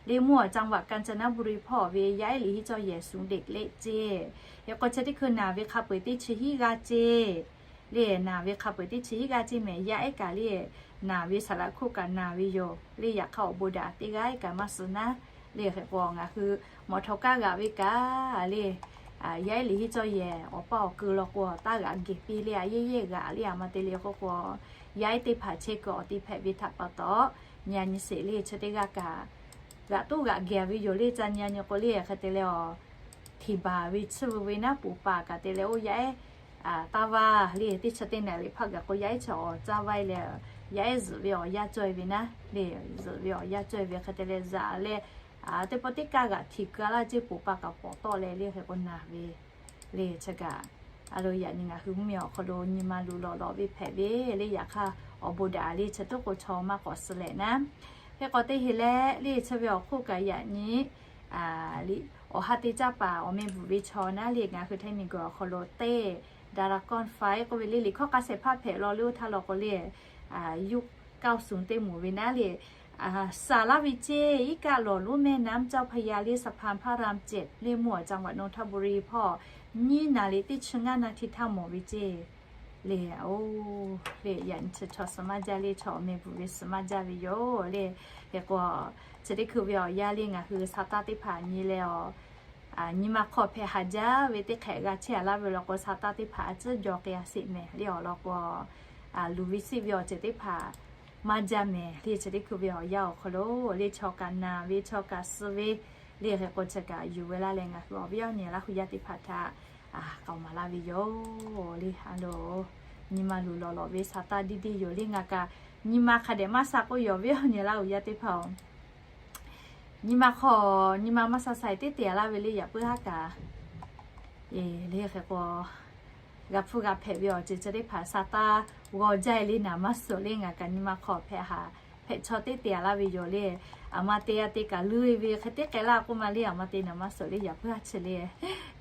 le mvuhˇ awˬ จังหวัดกาญจนบุรี hpawˇ ve yaˇ ehˉ liꞈ henˇ cawˇ yehˬ suhˍ deꞈ leˆ ceˇ. Hk'e k'o chi teˇ hkui naˍ ve hk'a peu-eˬ teˇ chi hiˉ g'aˇ ceˇ le. Naˍ ve hk'a peu-eˬ teˇ chi hiˉ g'aˇ ceˇ mehˍ. Yaˇ ehˉ kaꞈ le naˍ ve saˍ laꞈ hkoˆ kaꞈ naˍ ve yoˬ le. Yaꞈ hk'aˇ awˬ bon daꞈ teˇ g'aˇ ehˉ kaꞈ maˇ suh naˉ le. Hk'e k'o ngaˬ hui mawˬ htaw kaˇ g'aꞈ ve kaꞈ le yaˇ ehˉ liꞈ henˇ cawˇ yehˬ awˬ paˇ awˬ keu law k'o taˇ g'aꞈ geh piˇ le a yehˉ yehˉ g'aꞈ le a ma te le k'oˆ k'o, yaˇ ehˉ teˇ hpaˍ chehˇ kuiˬ awˬ te hpehꞈ ve htaꞈ pa taw nyi a nyi sheˍ le chi teˇ g'aˇ kaꞈ g'aꞈ toˉ g'aꞈ geh ve yoˬ le. Ca nyi a nyi k'o le hk'e te leh a htiˍ baˬ ve chiˇ veu ve naˉ poˍ paˍ kaꞈ te leh oˇ yaˇ ehˉ taˇ vaˇ le teˇ chi teˇ naˍ liꞈ hpaˆ gaˬ k'o yaˇ ehˉ chi awˬ caˇ vaˇ e leh yaˇ ehˉ zuhꞈ ve awˬ yanˇ cawˇ e ve naˉ le. Zuhꞈ ve awˬ yanˇ cawˇ e ve hk'e te leh zaꞈ leh teˇ pawˆ teˇ kaˇ g'aꞈ htiˍ keu laˇ ceˇ poˍ paˍ kaꞈ pawˍ tawˆ leh le hk'e k'o naˍ ve le chi kaꞈ a lo yaꞈ nyi ngaˬ hui mvuhˇ miˬ awˬ hk'aw lo nyi ma luˬ lawˬ lawꞈ ve hpehꞈ ve le. Yaꞈ hk'aˇ awˬ bon daꞈ le chi toˉ k'o chaw maˇ k'awꞈ suh leh naˉ. Hk'e k'o teˇ heˍ leh le chi ve awˬ hk'oˆ kaꞈ yaꞈ nyi awˬ ha te caˇ paˍ awˬ meh bvuhˬ ve chaw naˉ le ngaˬ hui Htaiˇ miˬ guiˬ awˬ hk'aw lo teˇ ดาราก้อนไฟ k'oˆ ve le liꞈ hkawˇ k'a shehˍ hpaˇ hpehꞈ law le oˇ htaˇ law k'o le ยุคเก้าศูนย์ teˇ moˍ ve naˉ le saˍ laˇ ve ceˇ. Iˉ kaˆ lawˬ lonˉ แม่น้ำเจ้าพระยา le สะพานพระรามเจ็ด le mvuhˇ awˬ จังหวัดนนทบุรี hpawˇ nyiˇ naˍ liꞈ teˇ chi ngaˇ naˍ htiˇ htaˇ mawˬ ve ceˇ le. Oˇ le yaꞈ nyi chi chaw suh maˇ jaˇ le chaw awˬ meh bvuhˬ ve suh maˇ jaˇ ve yoˬ le. Hk'e k'o chi teˇ hkui ve awˬ yanˇ le ngaˬ hui sa taˇ teˇ hpaˍ nyi leh a nyi ma hk'aw hpehꞈ haˍ jaˇ ve teˇ hk'ehꞈ g'a chehˇ a laˇ ve law k'o sa taˇ teˇ hpaˍ a ciˉ jaw k'ai a sheˍ mehˍ le awˬ lawn k'o luˬ ve siˆ ve awˬ ceuˬ teˇ hpaˍ maˇ jaˇ mehˍ le. Chi teˇ hkui ve awˬ yanˇ awˬ hk'aw lo le chaw kaꞈ naˍ ve chaw kaꞈ suh ve le hk'e k'o chi kaꞈ yuˬ ve laˇ leh ngaˬ hui awˬ viˉ awˬ nyi Laˇ hu yaˇ teˇ hpaˍ htaꞈ k'aoˍ maˍ laˇ ve yoˬ le. A lo nyi ma luˬ lawˬ lawˬ ve sa taˇ diˇ diˇ yoˬ le. Ngaˬ kaꞈ nyi ma hk'a dehꞈ maˇ sha k'oˆ yoˬ awˬ viˉ awˬ nyi Laˇ hu yaˇ teˇ hpaˍ-oˬ. Nyi ma hk'aw nyi ma maˇ sha sha e teˇ te a laˇ ve le yaꞈ puiˉ haˉ kaꞈ le hk'e k'o g'a hpfuhˇ g'a hpehꞈ ve awˬ ceuˬ chi teˇ hpaˍ sa taˇ g'aw jaˇ e le naˍ maˇ suhˍ le. Ngaˬ kaꞈ nyi ma hk'aw hpehꞈ haˍ hpehꞈ chaw teˇ te a laˇ ve yoˬ le. Aˬ ma te a te kaꞈ luˇ e ve hk'e teˇ k'ai laˇ k'oˆ ma le, aˬ ma te naˍ ma suhˍ le yaꞈ puiˉ ha chi le.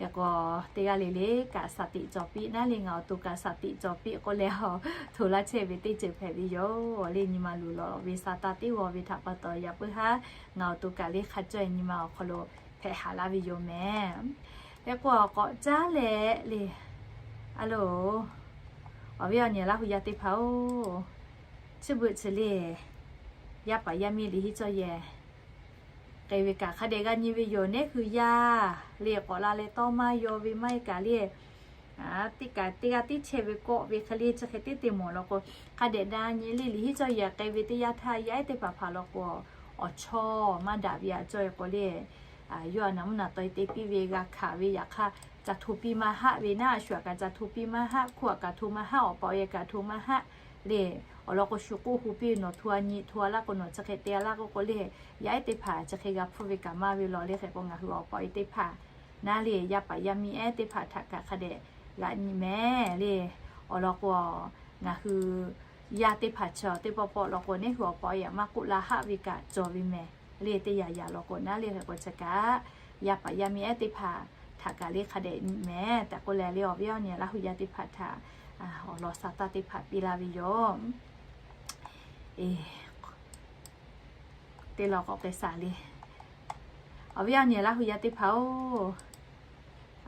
Yaꞈ k'o teˇ g'aˇ le le kaꞈ shaˍ tiꞈ cawˬ piˇ naˉ le, ngaˬ awˬ to kaꞈ shaˍ tiꞈ cawˬ piˇ k'oˆ leh a, hto laˇ chehˇ ve teˇ ceuˬ hpehꞈ ve yoˬ le. Nyi ma luˬ lawˬ ve sa taˇ teˇ g'aw ve htaꞈ pa taw yaꞈ puiˉ ha ngaˬ awˬ to kaꞈ le hk'a cawˇ nyi ma awˬ hk'aw lo hpehꞈ haˍ laˇ ve yoˬ mehˍ. Hk'e k'o k'awꞈ caˉ leh le, a loˬ, awˬ viˉ awˬ nyi Laˇ hu yaˇ teˇ hpaˍ-oˬ, chi beuꞈ chi le, yaˇ paˍ yaˇ miˇ liꞈ hiˉ cawˇ yehˬ k'ai ve kaꞈ hk'a dehꞈ g'a nyi ve yoˬ. Neˉ hui yaˇ le k'awꞈ la leh tawˇ maˇ yaw ve maˇ heˆ kaꞈ le, teˇ kaꞈ teˇ g'aˇ tiˉ chehˇ ve kawˆ ve hk'e le chi hk'e teˇ te mawˬ law k'o, hk'a dehꞈ da nyi le. Liꞈ hiˉ cawˇ yehˬ k'ai ve teˇ yanˇ htaˇ yaˇ ehˉ teˇ hpaˍ hpaˍ law k'o, awˬ chawˇ maˇ daꞈ ve aꞈ cawˇ e k'o le, yawˇ a naˍ mvuhˇ naˍ taw e te piˇ ve g'a hkanˍ ve yaꞈ hk'aˇ, ca hto piˇ maˇ haˆ ve naˉ, a shu aꞈ kaꞈ ca hto piˇ maˇ haˆ, hkuˇ aꞈ kaꞈ hto maˇ haˆ, awˬ pa awˬ e kaꞈ hto maˇ haˆ le. Awˬ lawn k'o shu k'oˆ hu piˇ ve, nawˬ hto a nyi, hto a laˇ k'o nawˬ chi hk'e te a laˇ k'oˆ k'o le, yaˇ ehˉ teˇ hpaˍ chi hk'e g'a hpfuhˇ ve kaꞈ maˇ ve law le. Hk'e k'o ngaˬ hui awˬ pa awˬ e teˇ hpaˍ naˉ le, yaˇ paˍ yaˇ miˇ ehˉ teˇ hpaˍ htaꞈ kaꞈ hk'a dehꞈ g'a nyi mehˍ le. Awˬ lawn k'o ngaˬ hui yaˇ teˇ hpaˍ chi teˇ pawˆ pawˆ law k'o neˉ hui awˬ pa awˬ e aꞈ maˇ k'oˆ la haˆ ve kaꞈ cawˬ ve mehˍ le. Teˇ yanˇ yanˇ law k'o naˉ le. Hk'e k'o chi kaꞈ yaˇ paˍ yaˇ miˇ ehˉ teˇ hpaˍ htaꞈ kaꞈ le hk'a dehꞈ nyi mehˍ tehꞈ k'oˆ leh le, awˬ viˉ awˬ nyi Laˇ hu yaˇ teˇ hpaˍ htaꞈ awˬ lawn sa taˇ teˇ hpaˍ piˇ laˇ ve yoˬ. Teˇ law k'awꞈ k'ai shaˍ le. Awˬ viˉ awˬ nyi Laˇ hu yaˇ teˇ hpaˍ-oˬ,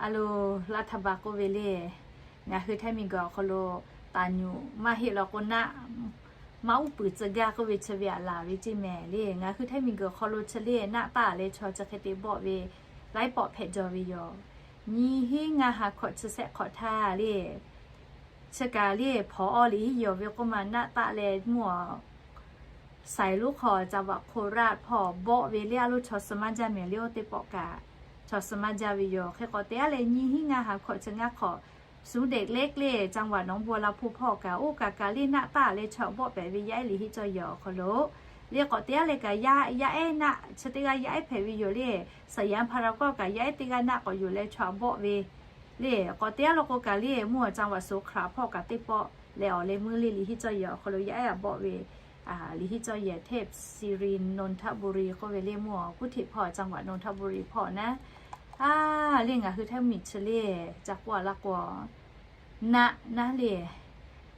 a loˬ, รัฐบาล k'oˆ ve le, ngaˬ hui ไทย miˬguiˬ awˬ hk'aw lo taˍ nyuꞈ maˇ heˆ law k'o naˆ maˇ uˉ peunˍ tcuh gaˇ k'oˆ ve chi ve aꞈ laˬ ve ceˇ mehˍ le. Ngaˬ hui ไทย miˬguiˬ awˬ hk'aw lo chi le naˆ taˆ leh chaw chi hk'e te bawˆ ve laiˉ pawˆ hpehꞈ jaw ve yoˬ. Nyiˇ hinˉ ngaˇ ha hkawꞈ chi shehˆ hk'awꞈ htaˇ le, chi kaꞈ le ผอ liꞈ hiˉ yehˬ ve k'oˆ ma naˆ taˆ leh mvuhˇ a สายลุก hk'aw จังหวัดโคราช hpawˇ bawˆ ve le. A loˬ, chaw suh maˇ jaˇ mehˍ le. Oˇ teˇ pawˆ kaꞈ chaw suh maˇ jaˇ ve yoˬ. Hk'e k'awꞈ te a leh nyiˇ hinˉ ngaˇ ha hkawꞈ chi ngaˇ hk'awꞈ ศูนย์เด็กเล็ก le จังหวัดหนองบัวลำภู hpawˇ kaꞈ oˇ kaꞈ kaꞈ le naˆ taˆ leh chaw bawˆ pehꞈ ve yaˇ ehˉ liꞈ hiˉ cawˇ yehˬ awˬ hk'aw lo le. K'awꞈ te a leh kaꞈ yaˇ ehˉ naˆ chi teˇ g'aˇ yaˇ ehˉ hpehꞈ ve yoˬ le. สยามพารากอน kaꞈ yaˇ ehˉ teˇ g'aˇ naˆ k'awꞈ yuˬ leh chaw bawˆ ve le. K'awꞈ te a law k'o kaꞈ le mvuhˇ a จังหวัดสงขลา hpawˇ kaꞈ teˇ pawˆ leh awˬ leh meuˇ le liꞈ hiˉ cawˇ yehˬ awˬ hk'aw lo yaˇ ehˉ a bawˆ ve liꞈ hiˉ cawˇ yehˬ เทพศิรินทร์ นนทบุรี k'oˆ ve le. Mvuhˇ a กรุงเทพ hpawˇ จังหวัดนนทบุรี hpawˇ naˉ a le ngaˬ hui ไทย miˬ chi le ca k'oˆ a laˇ k'o naˆ naˉ le,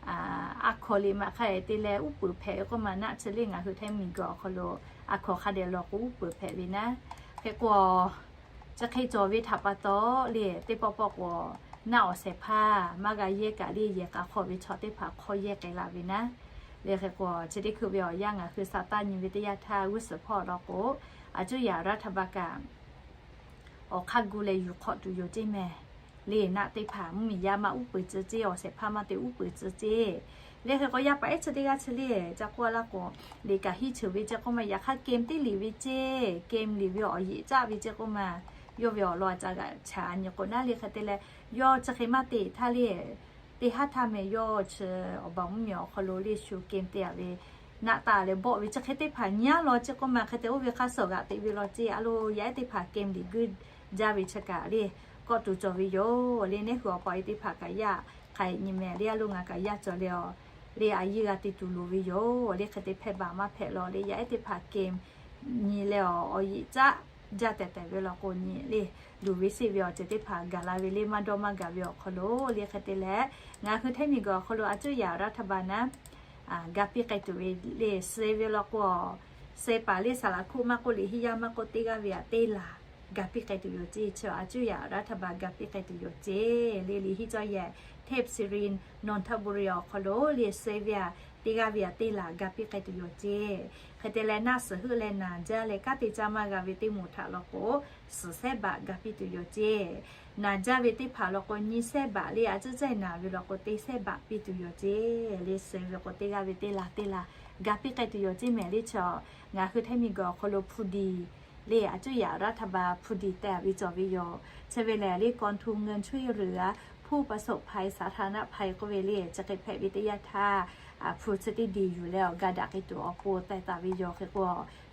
a hkawnˍ liꞈ maꞈ hk'a dehꞈ te leh uˉ peunˍ hpehꞈ ve k'oˆ ma naˆ chi le ngaˬ hui ไทย miˬguiˬ awˬ hk'aw lo a hkawnˍ hk'a dehꞈ lawˬ k'o uˉ peunˍ hpehꞈ ve naˉ. Hk'e k'o chi hk'e cawˬ ve htaꞈ pa taw le teˇ pawˆ pawˆ k'o naˆ awˬ shehˍ hpaˇ maˇ g'a yehˇ kaꞈ le yehˬ k'a hk'aw ve chaw teˇ hpaˍ hk'aw yehˇ k'ai la ve naˉ. Le hk'e k'o chi teˇ hkui ve awˬ yanˇ ngaˬ hui sa taˇ nyi ve teˇ yanˇ htaˇ g'uˇ suhˍ hpawˇ law k'o, a cuˇ yaꞈ รัฐบาล kaꞈ awˬ hk'aˇ gu leh yuˬ hk'awꞈ tuˬ yoˬ ceˇ mehˍ le. Naˆ teˇ hpaˍ mvuhˇmiˬ yaˇ maˇ uˉ peunˍ tcuh ceˇ, awˬ shehˍ hpaˇ maˇ te uˉ peunˍ tcuh ceˇ. Le hk'e k'o yaˇ paˍ ehˉ chi teˇ g'aˇ chi le ca k'oˆ a laˇ k'o, liꞈ kaꞈ hiˉ ceuˬ ve ceˇ k'oˆ ma yaꞈ hk'aˇ เกม teˇ liꞈ ve ceˇ, เกม liꞈ ve awˬ yeꞈ caˆ ve ceˇ k'oˆ ma, yawˇ ve awˬ lawn a ca g'aꞈ chaꞈ nyi k'o naˉ le hk'e te leh, yawˇ chi hk'e maˇ te htaˇ le teˇ haˉ htaˇ meh yawˇ chi awˬ baˬ mvuhˇmiˬ awˬ hk'aw lo le shu เกม te a ve naˆ taˆ leh bawˆ ve chi hk'e teˇ hpaˍ nyi a law ceˇ k'oˆ ma. Hk'e te oˇ ve hk'aˇ suh g'aꞈ teꞈ ve law ceˇ a loˬ, yaˇ ehˉ teˇ hpaˍ เกม liꞈ guˇ jaˇ ve chi kaꞈ le kawˆ tuˬ cawˬ ve yoˬ le. Neˉ hui awˬ pa awˬ e teˇ hpaˍ kaꞈ yaˇ hk'a nyi mehˍ le. A loˬ, ngaˬ kaꞈ yaˇ cawˬ leh awˬ le a yiˇ g'a te tuˬ loˍ ve yoˬ le. Hk'e te hpehꞈ baˬ maˇ hpehꞈ law le, yaˇ ehˉ teˇ hpaˍ เกม nyi leh awˬ awˬ yeꞈ caˆ jaˇ tehꞈ tehꞈ ve law k'o nyi le, luˬ ve seˆ ve awˬ ceuˬ teˇ hpaˍ gaˬ la ve le, maˇ dawˇ maˇ gaˬ ve awˬ hk'aw lo le. Hk'e te leh ngaˬ hui ไทย miˬguiˬ awˬ hk'aw lo a cuˇ yaꞈ รัฐบาล naˉ ga piˇ k'ai tuˬ ve le suh ve law k'o, suh paˍ le saˍ laˍ hkuˆ maˇ k'oˆ, liꞈ hiˉ yaˇ maˇ k'oˆ, teˇ g'aˇ ve aꞈ teˇ laˬ ga piˇ k'ai tuˬ yoˬ ceˇ. Chi a cuˇ yaꞈ รัฐบาล ga piˇ k'ai tuˬ yoˬ ceˇ le. Liꞈ hiˉ cawˇ yehˬ เทพศิรินทร์ นนทบุรี awˬ hk'aw lo le suh ve aꞈ teˇ g'aˇ ve aꞈ teˇ laˬ ga piˇ k'ai tuˬ yoˬ ceˇ. Hk'e te leh naˆ suhˍ heuˆ leh naˍ jaˇ leh kanˉ te caˇ maˇ g'a ve teˇ moˍ htaꞈ law k'o, suhˍ sehˉ baꞈ ga piˇ tuˬ yoˬ ceˇ. Naˍ jaˇ ve teˇ hpaˍ law k'o nyiˇ sehˉ baꞈ le, a cuˇ caˇ naˍ ve law k'o teˇ sehˉ baꞈ piˇ tuˬ yoˬ ceˇ le. Suh ve k'o teˇ g'aˇ ve teˇ laˬ teˇ laˬ ga piˇ k'ai tuˬ yoˬ ceˇ mehˍ le. Chi ngaˬ hui ไทย miˬguiˬ awˬ hk'aw lo ผู้ดี le a cuˇ yaꞈ รัฐบาล ผู้ดี tehꞈ ve cawˬ ve yoˬ. Chi ve lehˬ le กองทุนเงินช่วยเหลือผู้ประสบภัยสาธารณภัย k'oˆ ve le chi hk'e hpehꞈ ve teˇ yanˇ htaˇ, ผู้ chi teˇ ดี yuˬ leh awˬ ga daꞈ k'ai tuˬ awˬ pon teh taˍ ve yoˬ. Hk'e k'o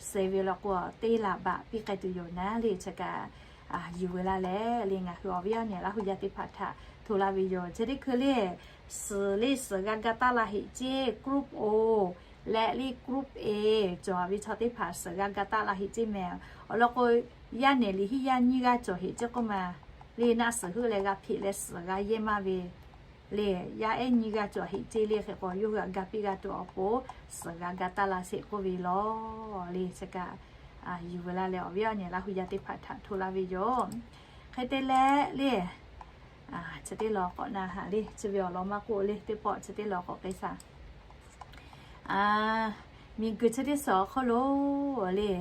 suh ve law k'o teˇ laˬ baꞈ piˇ k'ai tuˬ yoˬ naˉ le. Chi kaꞈ yuˬ ve laˇ leh le ngaˬ hui awˬ viˉ awˬ nyi Laˇ hu yaˇ teˇ hpaˍ htaꞈ hto laˇ ve yoˬ. Chi teˇ hkui le suhˍ le suhˍ g'a ga taˇ la heꞈ ceˇ, group oˬ leh le group A cawˬ ve chaw teˇ hpaˍ suhˍ g'a ga taˆ la heꞈ ceˇ mehˍ. Awˬ lawn k'o, yaˇ nehˬ liꞈ hiˉ yaˇ nyiˇ g'aˇ cawˬ heꞈ ceˇ k'oˆ ma, le naˆ suhˍ heuˆ leh g'a hpeꞈ leh suhˍ g'a yehˇ maˇ ve le, yaˇ ehˉ nyiˇ g'aˇ cawˬ heꞈ ceˇ le. Hk'e k'o, yawˇ hui htaꞈ ga piˇ g'a tuˬ awˬ pon suhˍ g'a ga taˆ la sheˍ k'oˆ ve lawˬ le. Chi kaꞈ yuˬ ve laˇ leh awˬ viˉ awˬ nyi Laˇ hu yaˇ teˇ hpaˍ htaꞈ hto laˇ ve yoˬ. Hk'e te leh le, chi teˇ lawn k'awꞈ na haꞈ le, chi ve awˬ lawn maˇ k'oˆ le, teˇ pawˆ chi teˇ lawn k'awꞈ k'ai shaˍ. Miˬguiˬ chi teˇ suhˍ awˬ hk'aw lo le,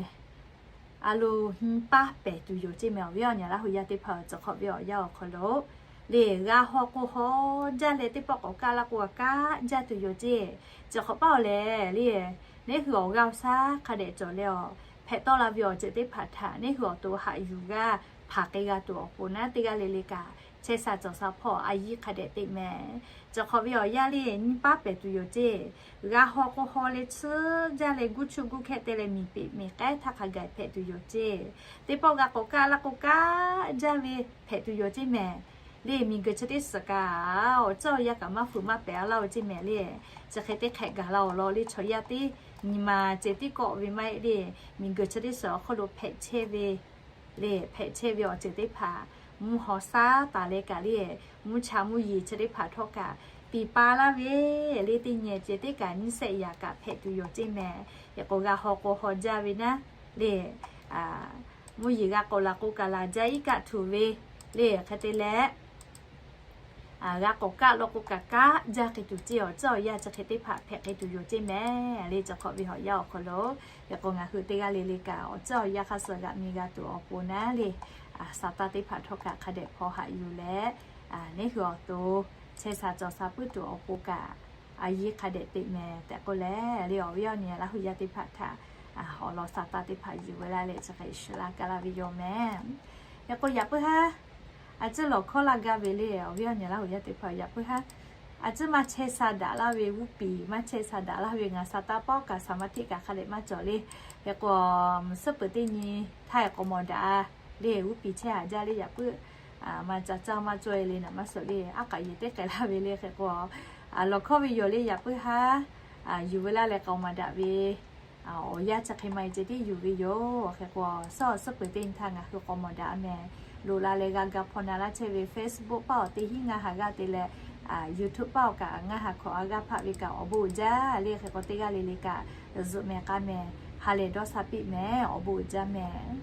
a lo nyi paˉ pehˍ tuˬ yoˬ ceˇ mehˍ. Awˬ viˉ awˬ nyi Laˇ hu yaˇ teˇ hpaˍ, chi hk'awꞈ ve awˬ yanˇ awˬ hk'aw lo le, g'a haw k'o haw jaˇ leh teˇ pawˆ k'awꞈ kaˆ laˇ k'o kaˆ jaˇ tuˬ yoˬ ceˇ. Chi hk'awꞈ paˉ awˬ lehˬ le, neˇ hui awˬ g'aˇ awˬ shaˉ hk'a dehꞈ cawˬ leh awˬ hpehꞈ tawˆ la ve awˬ ceuˬ teˇ hpaˍ htaꞈ neˇ hui awˬ to haꞈ yuˬ g'aˇ hpanˍ k'ai g'a tuˬ awˬ pon naˉ, teˇ g'aˇ le le kaꞈ chehˇ sha cawˬ sha hpawˇ a yiˇ hk'a dehꞈ teꞈ mehˍ. Chi hk'awꞈ ve awˬ yanˇ le, nyi paˉ pehˍ tuˬ yoˬ ceˇ. G'a haw k'o haw leh tsuhˇ jaˇ leh guˇ chuˇ guˇ hkehˇ te leh miˬ peꞈ miˬ k'ehˉ htaˇ hk'a gaˬ hpehꞈ tuˬ yoˬ ceˇ. Teˇ pawˆ g'a k'awꞈ kaˆ laˇ k'o kaˆ jaˇ ve hpehꞈ tuˬ yoˬ ceˇ mehˍ. Le miˬguiˬ chi teˇ suhˍ kaꞈ awˬ ceuˬ awˬ yanˇ kaꞈ maˇ fuiˍ maˇ pehˍ laˇ oˬ ceˇ mehˍ le. Chi hk'e teˇ hk'ehꞈ gaˬ la awˬ lawn le, chaw yaˇ teˇ nyi ma ceh tiˉ kawˆ ve maˇ heˆ le, miˬguiˬ chi teˇ suhˍ awˬ hk'aw lo hpehꞈ chehˇ ve le, hpehꞈ chehˇ ve awˬ ceuˬ teˇ hpaˍ mvuhˇ haw shaˉ taˍ leh kaꞈ le, mvuhˇ cha mvuhˇ yeˬ chi teˇ hpaˍ htawˇ kaꞈ piˍ pa laˇ ve le, teˇ nyi ceh tiˉ kaꞈ nyiˇ shehˆ yaꞈ kaꞈ hpehꞈ tuˬ yoˬ ceˇ mehˍ. Hk'e k'o g'a haw k'o haw jaˇ ve naˉ le, mvuhˇ yeˬ g'a k'awꞈ laˬ k'o kaꞈ laˬ jaˇ iˉ kaˆ htuˬ ve le. Hk'e te leh g'a k'awꞈ kaˆ law k'o kaꞈ kaˆ jaˇ k'ai tuˬ ceˇ. Awˬ ceuˬ awˬ yanˇ chi hk'e teˇ hpaˍ hpehꞈ k'ai tuˬ yoˬ ceˇ mehˍ le. Chi hk'awꞈ ve awˬ yanˇ awˬ hk'aw lo, hk'e k'o ngaˬ hui teˇ g'aˇ le le kaꞈ awˬ ceuˬ awˬ yanˇ hk'a suhˍ g'aꞈ mi g'a tuˬ awˬ pon naˉ le, sha taˇ teˇ hpaˍ htawˇ kaꞈ hk'a dehꞈ hpaw haꞈ yuˬ leh, neˇ hui awˬ to chehˇ sha cawˬ sha puiˉ tuˬ awˬ pon kaꞈ a yiˇ hk'a dehꞈ teꞈ mehˍ tehꞈ k'oˆ leh le, awˬ viˉ awˬ nyi Laˇ hu yaˇ teˇ hpaˍ htaꞈ awˬ lawn sha taˇ teˇ hpaˍ yuˬ ve laˇ leh chi hk'e shuˍ laˇ kaˇ laˇ ve yoˬ mehˍ. Hk'e k'o yaꞈ puiˉ haˉ a ciˉ lawˬ hkawˇ laˇ gaˇ ve le, awˬ viˉ awˬ nyi Laˇ hu yaˇ teˇ hpaˍ yaꞈ puiˉ haˉ a ciˉ maˇ chehˇ sha daꞈ laˇ ve g'uˇ piˍ, maˇ chehˇ sha daꞈ laˇ ve ngaˬ sha taˇ pawˆ kaꞈ sha maˇ hteˆ kaꞈ hk'a dehꞈ maˇ cawˬ le. Hk'e k'o, suhˉ peuˬ teˇ nyi htaˇ k'awꞈ mawˬ daꞈ le, g'uˇ piˍ chehˇ haꞈ jaˇ le yaꞈ puiˉ maˇ ca caˇ maˇ cawˇ e le naˍ maˇ suhˍ le, aˉ k'aꞈ yeˬ teˇ k'ai laˇ ve le. Hk'e k'o, lawˬ hkawˇ ve yoˬ le yaꞈ puiˉ haˉ yuˬ ve laˇ leh k'awꞈ mawˬ daꞈ ve awˬ yanˇ chi hk'e maˇ e ceh tiˉ yuˬ ve yoˬ. Hk'e k'o, suhˉ suhˉ peuˬ teˇ nyi htaˇ ngaˬ hui k'awꞈ mawˬ daꞈ mehˍ. Loꞈ la leh g'a ga hpaw na laˇ chehˇ ve Facebook paˆ awˬ teˇ hinˉ ngaˇ ha g'aˇ te leh, YouTube paˆ awˬ kaꞈ ngaˇ ha hkawꞈ a g'aˇ hpaˆ ve kaꞈ awˬ bon uiˍ jaˇ le. Hk'e k'o teˇ g'aˇ le le kaꞈ zuhꞈ mehˍ k'a mehˍ, ha lehˬ dawˇ sha piˇ mehˍ, awˬ bon uiˍ jaˇ mehˍ.